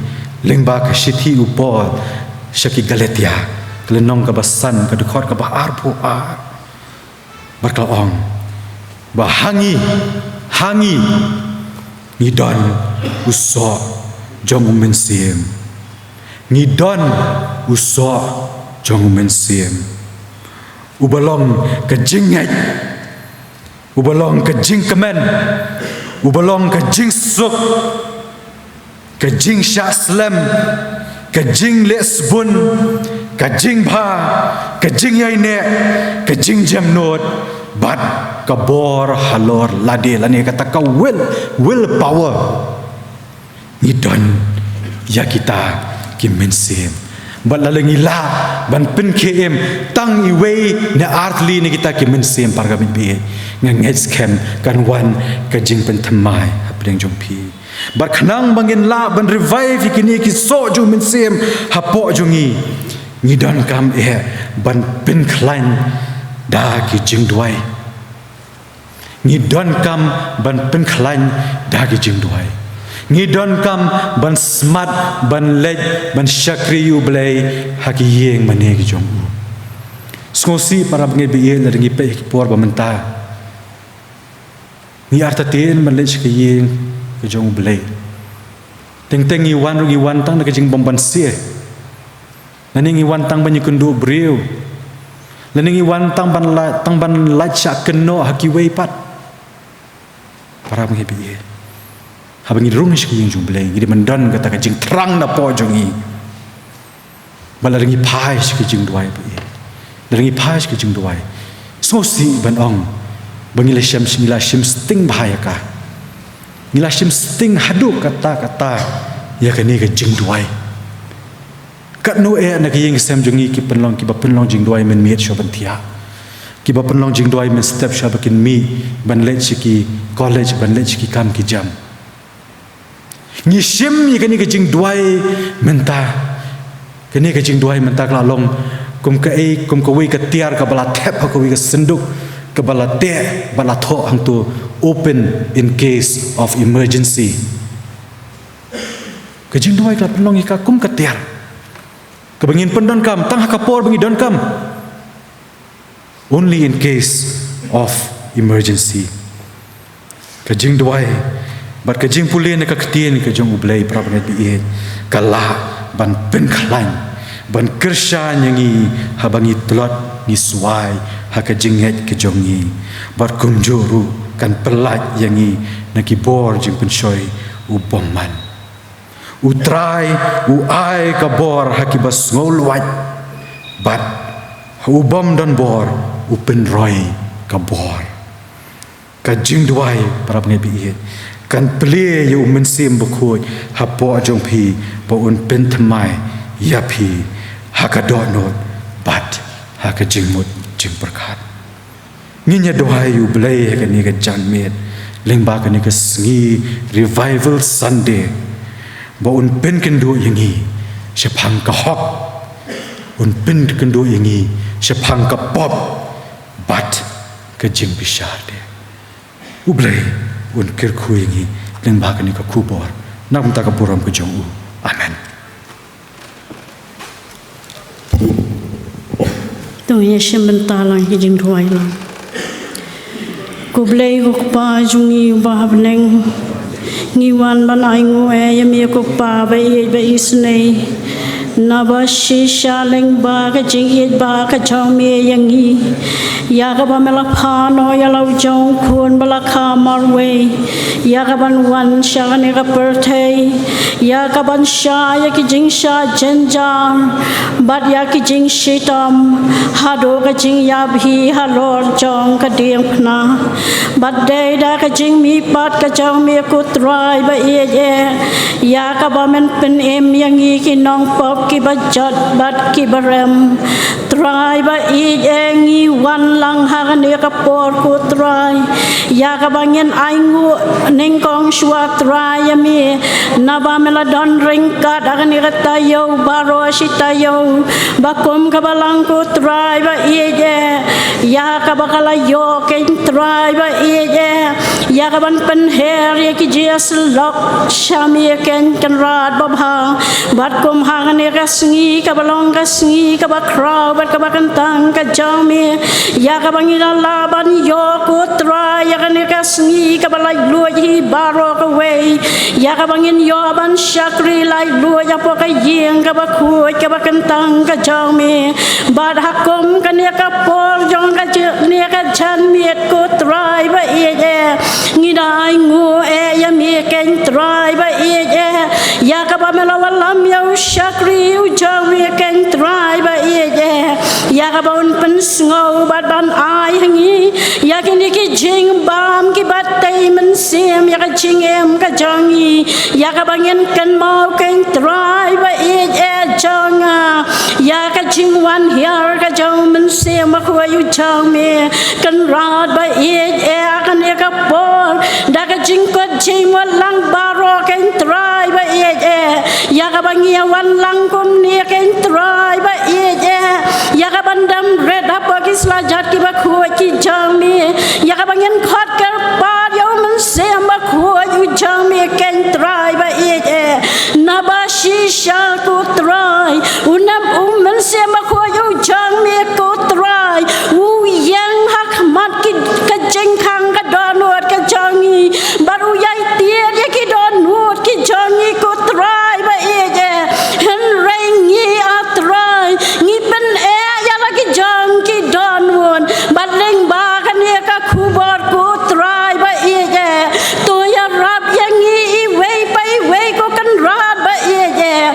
lyngba ka shithi u Paul sha ki Galatia, ka lynnong kaba san, ka dkhot kaba arphew ar. Bad ka la ong ba ha ngi, ha ngi, Ngi don u soh jong u Mynsiem. Ngi don u soh jong u Mynsiem. Uba long ka jingngeit, uba long ka jingkmen, uba long ka jingsuk, ka jingshah slem, ka jingleh sbun, ka jingbha, ka jingïaineh, ka jingjemnud, bad ka bor halor lade lane kata ka will, will power. Ngi don ïa kita ki mynsiem. Bad lada ngi lah ban pynkhie im tang iwei ne artylli na kita ki mynsiem, para bangeit, nga ngeit skhem kan wan ka jingpynthymmai hapdeng jong phi. Bad khnang ba ngin lah ban revive ïa kine ki soh jong u Mynsiem hapoh jong ngi, ngi donkam eh ban pynkhlaiñ da ki jingduwai. Ngi donkam ban pynkhlaiñ da ki jingduwai. Ngi donkam ban smat, ban leit, ban shakri ïa u Blei ha ki ïing mane ki jong u. Sngewsih para bangeit, lada ngi peit ha ki por ba mynta, ngi artatien ban leit sha ka ïing ka jong u Blei. Teng teng ngi wan ruh ngi wan tang da ka jingbym banse. Lane ngi wan tang ban ïakynduh briew. Lane ngi wan tang ban la, tang ban lait shah kynnoh ha kiwei pat. Para bangeit, haba ngi rung sha ka ïing jong u Blei, ngi dei ban don kata ka jingthrang napoh jong ngi. Bad lada ngi phai sha ka jingduwai, lada ngi phai sha ka jingduwai, sngewsih ban ong ba ngi la shim, ngi la shim sting bha ïa ka. Ngi la shim sting haduh katta katta ïa kane ka jingduwai. Katno eh na ka ïing ka sem jong ngi ki pynlong, kiba pynlong jingduwai mynmiet shuwa ban thiah, kiba pynlong jingduwai mynstep shuwa ba kin mih ban leit sha ki college, ban leit sha ki kam ki jam. Ngi shim ïa kane ka jingduwai mynta. Kane ka jingduwai mynta ka la long kum kaei, kum kawei ka tiar kaba la thep ha kawei ka synduk, kaba la teh bad la thoh hangto, "Open in case of emergency." Ka jingduwai ka la pynlong ïa ka kum ka tiar kaba ngin pyndonkam tang ha ka por ba ngi donkam. Only in case of emergency. Ka jingduwai bad ka jingpule na ka ktien ka jong u Blei, para bangeit, ka lah ban pynkhlaiñ, ban kyrshan ïa ngi haba ngi tlot, ngi swai ha ka jingngeit ka jong ngi. Bad kumjuh ruh kan pyllait ïa ngi na ki bor jingpynshoi u bymman. U Trai u ai ka bor ha kiba sngewlwait, bad ha u bym don bor u pynroi ka bor. Ka jingduwai, para bangeit, kan plie ïa u Mynsiem Bakhuid hapoh jong phi ba un pynthymmai ïa phi ha ka dohnud bad ha ka jingmut jingpyrkhat. Ngin ïa duwai ïa u Blei ha kane ka janmiet lyngba kane ka sngi Revival Sunday, ba un pynkynduh ïa ngi shaphang ka hok, un pynkynduh ïa ngi shaphang ka pop bad ka jingbishar de. U Blei un kyrkhu ïa ngi lyngba kane ka khubor, na ka bynta ka burom ka jong u. Amen. To ngin ïa shim bynta lang ki jingduwai lang. Ko Blei ko Kpa jong ngi uba ha bneng, ngi wan ban ainguh ïa me ko Kpa ba ïeit ba isynei. Naba shisha lyngba ka jingïeit ba ka jong me ïa ngi, ïa kaba me la phah noh ïa la u jong u khun ba la kha marwei, ïa kaban wan sha kane ka pyrthei, ïa kaban shah ïa ki jingshah jynjar bad ïa ki jingshitom haduh ka jingïabhi halor jong ka diengphna. Bad dei da ka jingmihpat ka jong me ko Trai ba ïeit eh, ïa kaba men pynim ïa ngi ki nongpop kiba jot bad kiba rem. Trai ba ïeit eh, ngi wan lang ha kane ka por ko Trai, ïa kaba ngin ainguh nyngkong shuwa Trai ïa me, naba me la don ryngkat ha kane ka taïew baroh shi taïew, ba kum kaba lang ko Trai ba ïeit eh, ïa kaba ka la ïoh kein Trai ba ïeit eh, Ïa ka ban pynher ïa ki jingïasyllok sha me Kynrad babha. Bad kum ha kane ka sngi kaba long ka sngi kaba khraw bad kaba kyntang ka jong me, ïa kaba ngi la lah ban ïoh ko Trai ïa kane ka sngi kaba laitluid hi baroh kawei. Ïa kaba ngin ïoh ban shakri laitluid hapoh ka ïing kaba khuid kaba kyntang ka jong me. Bad ha kum kane ka por jong kane ka janmiet ko Trai ba ïeit eh, ngi da ainguh eh ïa me Kynrad ba ïeit eh, ïa kaba me la wallam ïa u shakri u jong me Kynrad ba ïeit eh, ïa kaba un pynsngew bad ban ai ha ngi ïa kine ki jingbam kiba tei mynsiem ïa ka jingim ka jong ngi. Ïa kaba ngin kynmaw Kynrad ba ïeit eh jong nga ïa ka jingwan hiar ka jong u Mynsiem Bakhuid u jong me. Kynrad ba ïeit eh, ha kane ka por da ka jingkut jingmut lang baroh Kynrad ba ïeit eh, ïa kaba ngi ïa wan lang kumne Kynrad ba ïeit eh, ïa ka ban dam rit hapoh ki slajat kiba khuid ki jong me, ïa kaba ngin khot kyrpad ïa u Mynsiem Bakhuid u jong me Kynrad ba ïeit eh. Naba shisha ko Trai, u nep u Mynsiem Bakhuid u jong me ko Trai u ïeng ha khmat ki, ka jingkhang ka dohnud ka jong ngi, bad u ïai tied ïa ki dohnud ki jong ngi ko Trai ba ïeit eh. Hynrei ngi ah Trai ngi pyneh ïa la ki jong ki dohnud bad lyngba kane ka khubor ko Trai ba ïeit eh, to ïarap ïa ngi iwei pa iwei ko Kynrad ba ïeit eh,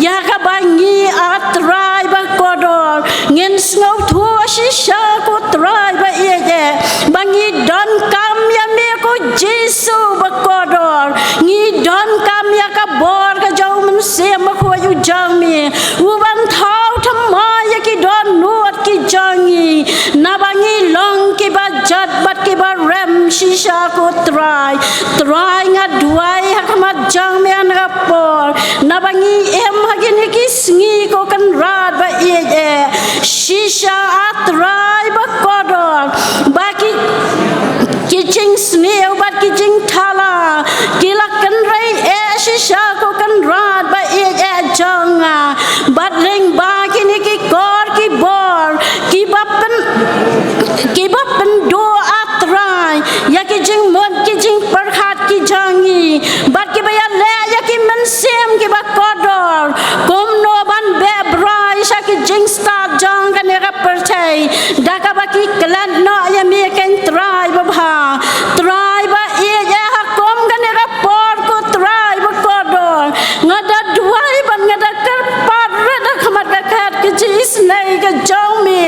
ïa kaba ngi ah Trai ba kordor ngin sngewthuh shisha ko Trai ba ïeit eh, ba ngi donkam ïa me ko Jisu ba kordor. Ngi donkam ïa ka bor ka jong u Mynsiem Bakhuid u jong me, u ban thaw thymmai ïa ki dohnud ki jong ngi, naba ngi long kiba jot bad kiba rem shisha ko Trai. Trai nga duwai ha khmat jong me ha kane ka por, naba ngi im ha kine ki sngi ko Kynrad ba ïeit eh, shisha ah Trai ba kordor, ba ki, ki jingsniew bad ki jingthala ki la kynrei eh shisha ko Kynrad ba ïeit eh jong nga, bad lyngba kine ki kor ki bor kiba pyn, kiba pynduh ah Trai ïa ki jingmut ki jingpyrkhat ki jong ngi, bad kiba ïaleh ïa ki mynsiem kiba kordor kumno ban beh brai sha ki jingstad jong kane ka pyrthei da kaba ki klet noh ïa me Kynrad babha. Trai ba ïeit eh, ha kum kane ka por ko Trai ba kordor, nga da duwai bad nga da kyrpad rit ha khmat ka khet ka jingisynei ka jong me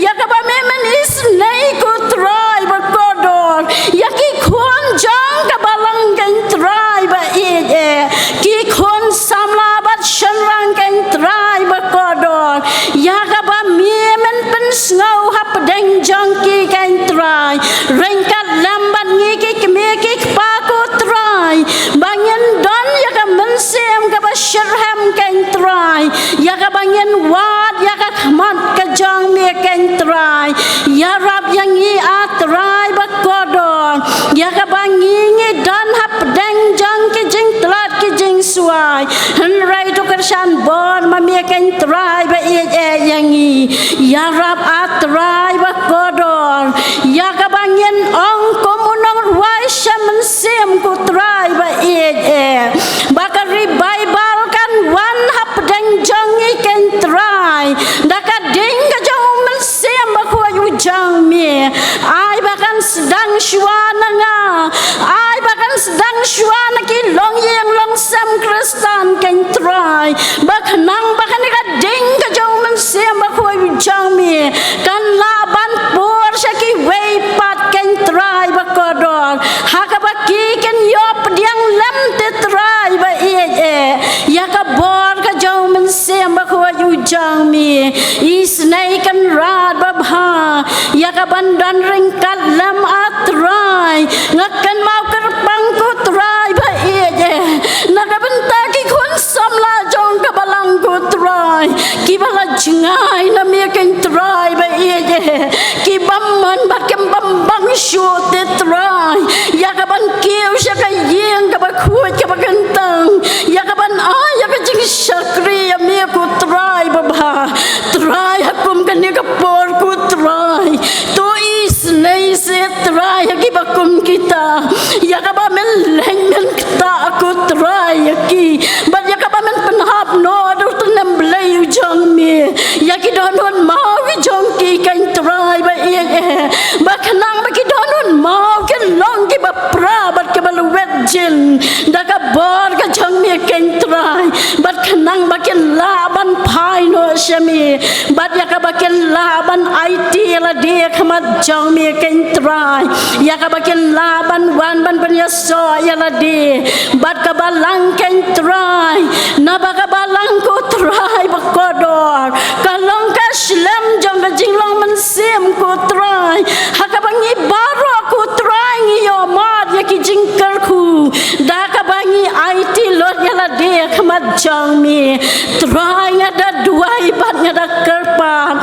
ïa kaba me men isynei ko Trai ba kordor, ïa ki khun jong ka balang Kynrad ba ïeit eh, ki khun samla bad shynrang Kynrad ba kordor, ïa kaba me men pynsngew hapdeng jong ki Kynrad, ryngkat lem bad ngi ki kmie ki kpa ko Trai, ba ngin don ïa ka mynsiem kaba shitrhem Kynrad, ïa kaba ngin wad ïa ka khmat ka jong me Kynrad. Ïarap ïa ngi ah Trai ba kordor, ïa kaba ngi ngi don hapdeng jong ki jingtlot ki jingswai, hynrei to kyrshan bor ma me Kynrad ba ïeit eh ïa ngi. Ïarap ah Trai ba kordor, ïa kaba ngin ong kum u nongrwai sha mynsiem ko Trai ba ïeit eh, ba ka revival kan wan hapdeng jong ngi Kynrad da ka ding ka jong u Mynsiem Bakhuid u jong me. Ai ba kan sdang shuwa na nga, ai ba kan sdang shuwa na ki longïing longsem Khristan Kynrad, ba khnang ba kane ka ding ka jong u Mynsiem Bakhuid u jong me kan lah ban pur sha kiwei pat Kynrad ba kordor, ha kaba ki kin ïoh pdiang lem te Trai ba ïeit eh, ïa ka bor ka jong u Mynsiem Bakhuid u jong me. Isynei Kynrad babha, ïa ka ban don ryngkat lem ah Trai, nga kynmaw kyrpang ko Trai ba ïeit eh, na ka bynta ki khun samla jong ka balang ko Trai, kiba la jngai na me Kynrad ba ïeit eh, ki bym mon bad kim bym bang shuh te Trai, ïa ka ban Ïa kaba men leh men kata ko Trai ïa ki. Bad ïa kaba men pynhap noh da u tnum blei u jong me. Ïa ki dohnud maw ki jong ki ko Trai ba ïeit eh. Ba khnang ba ki dohnud maw kin long kiba pra bad kiba lwet jin. Da ka bor ka jong me ko Trai. Bad khnang ba kin lah ban phai noh sha me. Bad ïa kaba kin lah ban aiti ïa lade ha khmat jong me ko Trai. Ïa kaba kin lah ban wan ban pynïasoh ïa lade. Bad ka balang ko Trai. Naba ka balang ko Trai ba kordor. Ka long ka shlem jong ka jinglong mynsiem ko Trai. Ha kaba ngi baroh ko Trai ngi ïohmad ïa ki jingkyrkhu. Da kaba ngi aiti lut ïa lade ha khmat jong me. Trai nga da duwai bad nga da kyrpad.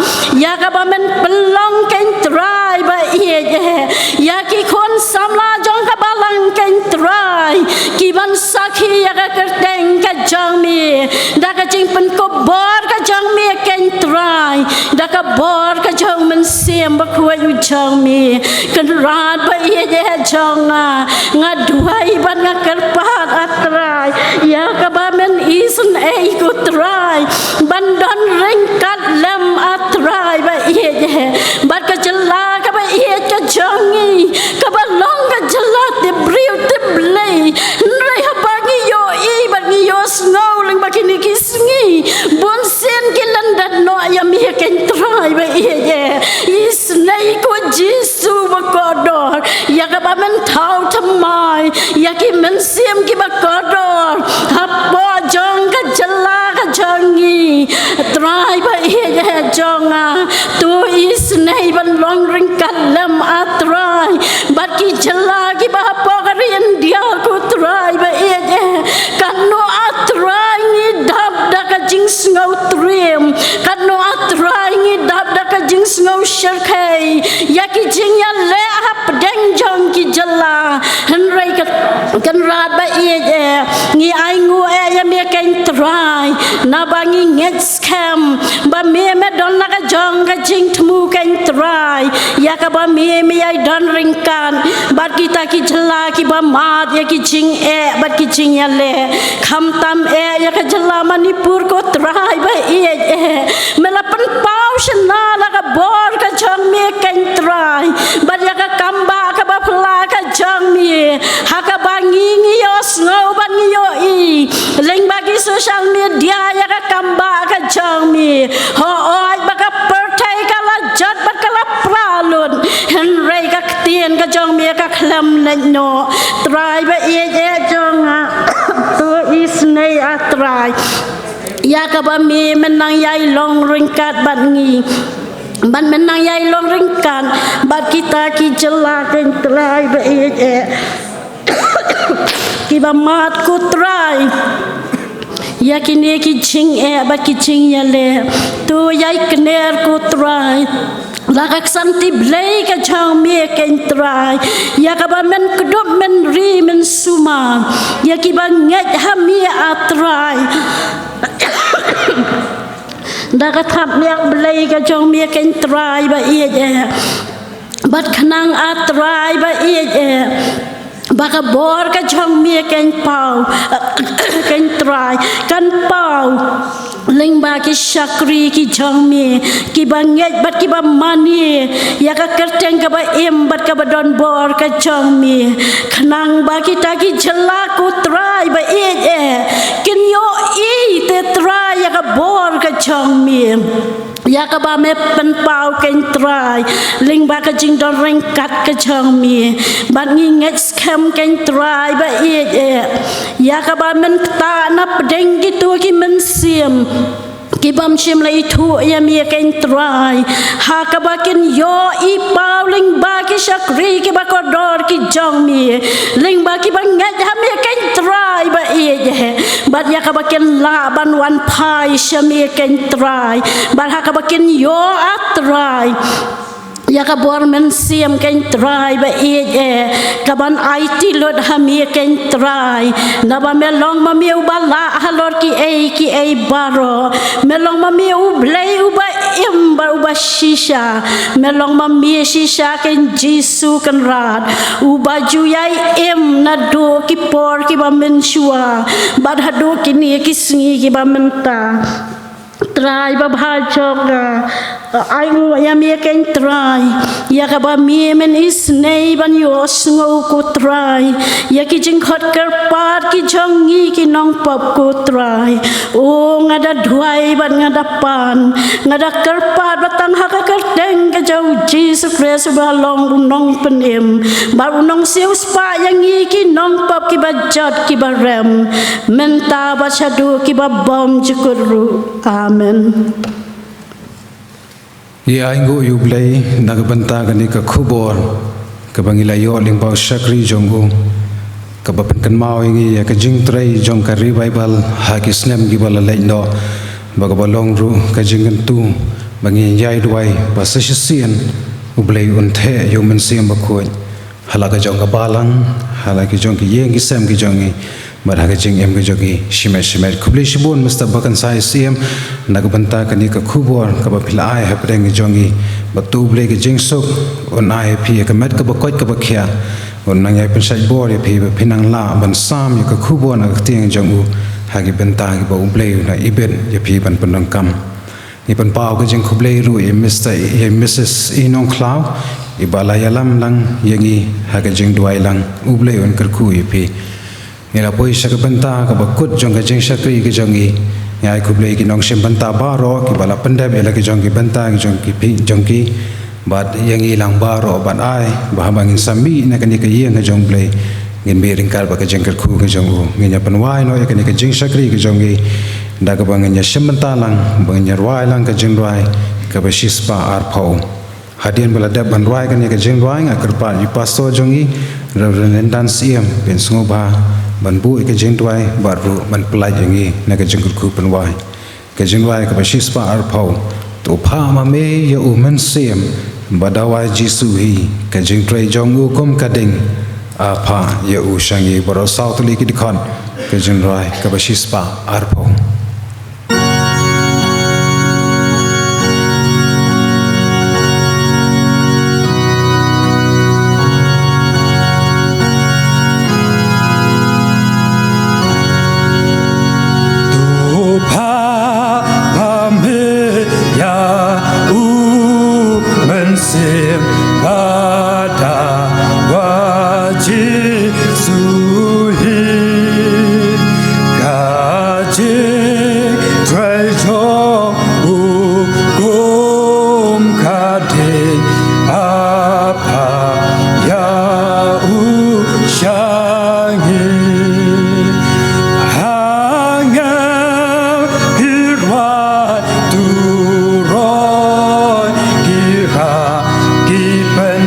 Ïa kaba men pynlong ko Trai ba ïeit eh. Ïa ki khun samla jong ka balang ko Trai. Ki ban sakhi ïa ka kyrteng ka jong me. Da ka jingpynkup bor ka jong me ko Trai. Da ka bor ka jong u Mynsiem Bakhuid u jong me. Kynrad ba ïeit eh jong nga. Nga duwai bad nga kyrpad ah Trai. Ïa kaba men isynei ko Trai. Ban don ryngkat lem ah Trai ba ïeit eh. Bad ka jylla kaba ïeit ka jong ngi. Kaba long ka jylla tip briew tip Blei. Hynrei haba ngi ïohi bad ngi ïohsngew lyngba kine ki sngi. Bun sien ki lyndet noh ïa me ko Trai ba ïeit eh. Isynei ko Jisu ba kordor. Ïa kaba men thaw thymmai. Ïa ki mynsiem kiba kordor. Hapoh jong ka jylla ka jong ngi. Trai ba ïeit eh jong nga. To isynei ban long ryngkat lem ah Trai. Bad ki jylla kiba hapoh ka ri India ko Trai ba ïeit eh. Katno ah Trai ngi dap da ka jingsngew triem. Katno ah Trai ngi dap da ka jingsngew shyrkhei. Ïa ki jingïaleh hapdeng jong ki jylla. Hynrei ka Kynrad ba ïeit eh. Ngi ainguh eh ïa me ko Trai. Naba ngi ngeit skhem. Ba me me don la ka jong ka jingthmu ko Trai. Ïa kaba me me ïai don ryngkat. Bad kita ki jylla kiba mad ïa ki jingeh bad ki jingïaleh. Khamtam eh ïa ka jylla Manipur ko Trai ba ïeit eh. Me la pynpaw shynna la ka bor ka jong me ko Trai. Bad ïa ka kambah kaba phylla ka jong me. Ha kaba ngi ngi ïohsngew bad ngi ïohi. Lyngba ki social media ïa ka kambah ka jong me. Hooid ba ka pyrthei ka la jot bad ka la pra lut. Hynrei ka ktien ka jong me ka khlem leit noh. Trai ba ïeit eh jong nga. To isynei ah Trai. Ïa kaba me men nang ïai long ryngkat bad ngi. Bad men nang ïai long ryngkat bad kita ki jylla ko Trai ba ïeit eh. Kiba mad ko Trai. Ïa kine ki jingeh bad ki jingïaleh. To ïai kner ko Trai. La ka ksanti Blei ka jong me ko Trai. Ïa kaba men kdup men ri men sumar. Ïa kiba ngeit ha me ah Trai. Da ka thapniang Blei ka jong me ko Trai ba ïeit eh. Bad khnang ah Trai ba ïeit eh. Ba ka bor ka jong me kan paw. Ko Trai kan paw. Lyngba ki shakri ki jong me. Kiba ngeit bad kiba mane. Ïa ka kyrteng kaba im bad kaba don bor ka jong me. Khnang ba kita ki jylla ko Trai ba ïeit eh. Kin ïohi te Trai ïa ka bor ka jong me. Ïa kaba me pynpaw ko Trai. Lyngba ka jingdon ryngkat ka jong me. Bad ngi ngeit skhem ko Trai ba ïeit eh. Ïa kaba men ktah na pdeng kito ki mynsiem. Kibym shym la ithuh ïa me ko Trai. Ha kaba kin ïohi paw lyngba ki shakri kiba kordor ki jong me. Lyngba kiba ngeit ha me ko Trai ba ïeit eh. Bad ïa kaba kin lah ban wan phai sha me ko Trai. Bad ha kaba kin ïoh ah Trai. Ïa ka bor mynsiem kein Trai ba ïeit eh, kaban aiti lut ha me kein Trai. Naba me long ma me uba lah halor kiei kiei baroh. Me long ma me U Blei uba im bad uba shisha. Me long ma me shisha kein Jisu Kynrad, uba ju ïai im naduh ki por kiba mynshuwa bad haduh kine ki sngi kiba mynta. Trai babha jong nga, ai nguh ïa me kein Trai, ïa kaba me men isynei ban ïohsngew ko Trai ïa ki jingkhot kyrpad ki jong ngi ki nongpop ko Trai. O nga da duwai bad nga da pan, nga da kyrpad ba tang ha ka kyrteng ka jong U Jisu Khrist uba long u nongpynim bad u nongsiewspah ïa ngi ki nongpop kiba jot kiba rem, mynta bad shaduh kiba bymjukut ruh. Amen. Ïa ai nguh ïa U Blei na ka bynta kane ka khubor kaba ngi la ïoh lyngba u shakri jong u, kaba pynkynmaw ïa ngi ïa ka jingtrei jong ka revival ha ki snem kiba la leit noh, ba kaba long ruh ka jingkyntu ba ngin ïai duwai ba sa shisien U Blei un theh ïa U Mynsiem Bakhuid ha la ka jong ka balang, ha la ki jong ki ïing ki sem ki jong ngi, bad ha ka jingim ka jong ngi shimet shimet. Khublei shibun Mister Bakan Sai Siem na ka bynta kane ka khubor kaba phi la ai hapdeng ka jong ngi. Bad to U Blei ka jingsuk un ai ïa phi ïa ka met kaba koit kaba khiah, un nang ïai pynshait bor ïa phi ba phin nang lah ban sam ïa ka khubor na ka ktien jong u ha ki bynta kiba U Blei u la ibit ïa phi ban pyndonkam. Ngi pynpaw ka jingkhublei ruh ïa Mister, ïa Missus I Nongkhlaw, iba la ïalam lang ïa ngi ha ka jingduwai lang. U Blei un kyrkhu ïa phi. Ngi la poi sha ka bynta kaba kut jong ka jingshakri ka jong ngi. Ngi ai khublei ki nongshim bynta baroh kiba la pyndep ïa la ki jong ki bynta ki jong ki phi, jong ki. Bad ïa ngi lang baroh bad ai ba haba ngin sa mih na kane ka ïing ka jong U Blei, ngin mih ryngkat bad ka jingkyrkhu ka jong u. Ngin ïa pynwai noh ïa kane ka jingshakri ka jong ngi da kaba ngin ïa shim bynta lang, ba ngin ïa rwai lang ka jingrwai kaba shispah arphew. Hadien ba la dep ban rwai kane ka jingrwai, nga kyrpad ïa u pastor jong ngi, Reverend Lyndan Siem, phin sngewbha ban buh ïa ka jingrwai bad ruh ban pyllait ïa ngi na ka jingkyrkhu pynwai. Ka jingrwai kaba shispah arphew. To phah ma me ïa U Mynsiem ba dawa Jisu hi, ka jingtrei jong u kum ka ding. A phah ïa u sha ngi baroh. Saw tylli ki dkhot ka jingrwai kaba shispah arphew. To phah ma me ïa U Mynsiem ba dawa Jisu hi, ka jingtrei jong u kum ka ding. A phah ïa u sha ngi. Ha ngam hi rwai tu roi ki rah ki pyn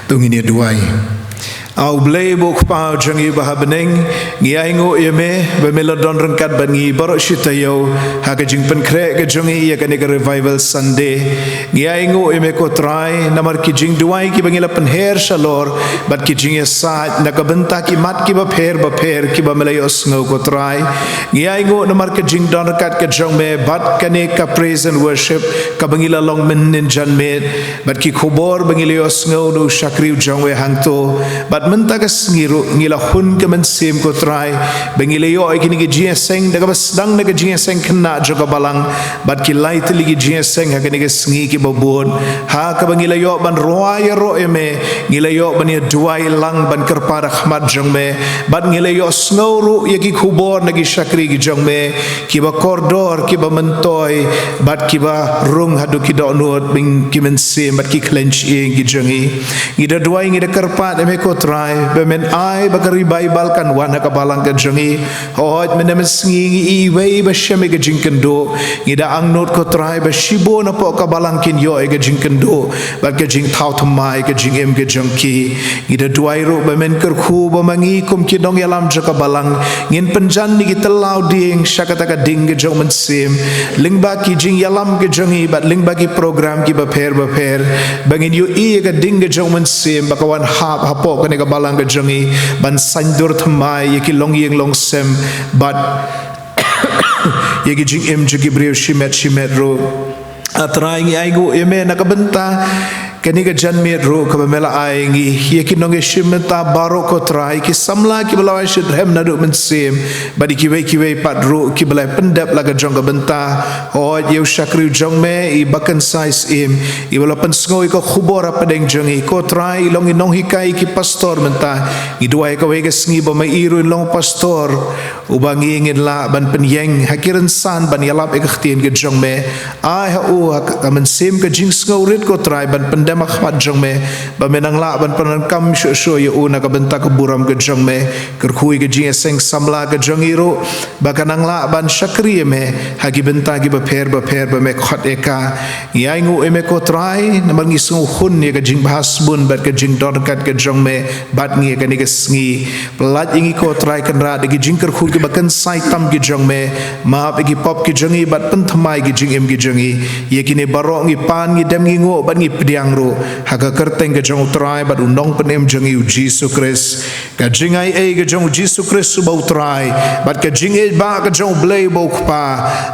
To ngin ïa duwai. A U Blei ba u Kpa jong ngi ba ha bneng, ngi ainguh ïa me ba me la don ryngkat bad ngi baroh shi taïew ha ka jingpynkhreh ka jong ngi ïa kane ka Revival Sunday. Ngi ainguh ïa me ko Trai namar ki jingduwai kiba ngi la pynher shalor bad ki jingïasaid na ka bynta ki mat kiba pher bapher kiba me la ïohsngew ko Trai. Ngi ainguh namar ka jingdon ryngkat ka jong me bad kane ka praise and worship kaba ngi la long mynnin janmiet. Bad ki khubor ba ngi la ïohsngew na u shakri u jong me hangto. Bad mynta ka sngi ruh ngi la hun ka mynsiem ko Trai ba ngi la ïoh ïa kine ki jingïaseng da kaba sdang na ka jingïaseng khynnah jong ka balang. Bad ki lai tylli ki jingïaseng ha kane ka sngi kiba bud ha kaba ngi la ïoh ban rwai ïaroh ïa me, ngi la ïoh ban ïa duwai lang ban kyrpad ha khmat jong me. Bad ngi la ïohsngew ruh ïa ki khubor na ki shakri ki jong me kiba kordor, kiba myntoi bad kiba rung haduh ki dohnud bad ki mynsiem bad ki khlaiñ shyieng ki jong ngi. Ngi da duwai, ngi da kyrpad ïa me ko Trai ba men ai ba ka revival kan wan ha ka balang ka jong ngi. Hooid, mynne mynsngi ngi i iwei ba shem ïa ka jingkynduh. Ngi da angnud ko Trai ba shibun hapoh ka balang kin ïoh ïa ka jingkynduh bad ka jingthaw thymmai ka jingim ka jong ki. Ngi da duwai ruh ba men kyrkhu ba ma ngi kum ki nongïalam jong ka balang ngin pynjan ïa ki tyllaw dieng sha kata ka ding ka jong u Mynsiem lyngba ki jingïalam ka jong ngi bad lyngba ki program kiba pher bapher ba ngin ïohi ïa ka ding ka jong u Mynsiem ba ka wan hap hapoh kane ka balang ka jong ngi ban saiñdur thymmai ïa ki longïing longsem bad ïa ki jingim jong ki briew shimet shimet ruh. A Trai, ngi ainguh ïa me na ka bynta kane ka janmiet ruh kaba me la ai ngi, ïa ki nongïashim bynta baroh ko Trai, ki samla kiba la wan shitrhem naduh mynsiem bad ïa kiwei kiwei pat ruh kiba la pyndep la ka jong ka bynta. Hooid, ïa u shakri u jong me i Bakynsai Syiem iba la pynsngew ïa ka khubor hapdeng jong ngi ko Trai, i long i nonghikai ïa ki pastor mynta. Ngi duwai kawei ka sngi ba ma i ruh in long pastor uba ngi ngin lah ban pynïeng ha ki rynsan ban ïalap ïa ka ktien ka jong me. Ai ha u ha ka, ka mynsiem ka jingsngewrit ko Trai ban pyndem ha khmat jong me ba me nang lah ban pyndonkam shuh shuh ïa u na ka bynta ka burom ka jong me. Kyrkhu ïa ka jingïaseng samla ka jong ngi ruh ba ka nang lah ban shakri ïa me ha ki bynta kiba pher bapher ba me khot ïa ka. Ngi ainguh ïa me ko Trai namar ngi sngewhun ïa ka jingbha sbun bad ka jingdon ryngkat ka jong me bad ngi ïa kane ka sngi. Pyllait ïa ngi ko Trai Kynrad da ki jingkyrkhu kiba kynsai tam ki jong me. Map ïa ki pop ki jong ngi bad pynthymmai ki jingim ki jong ngi. Ïa kine baroh ngi pan, ngi dem, ngi nguh bad ngi pdiang ruh ha ka kyrteng ka jong u Trai bad u Nongpynim jong ngi u Jisu Khrist. Ka jingai ei ka jong u Jisu Khrist uba u Trai bad ka jingïeit ba ka jong u Blei uba u Kpa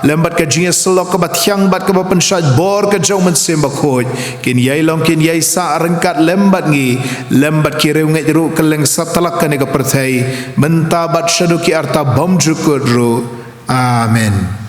lem bad ka jingïasyllok kaba thiang bad kaba pynshait bor ka jong u Mynsiem Bakhuid kin ïai long kin ïai sah ryngkat lem bad ngi lem bad ki riewngeit ruh kylleng satlak kane ka pyrthei mynta bad shaduh ki arta bymjukut ruh. Amen.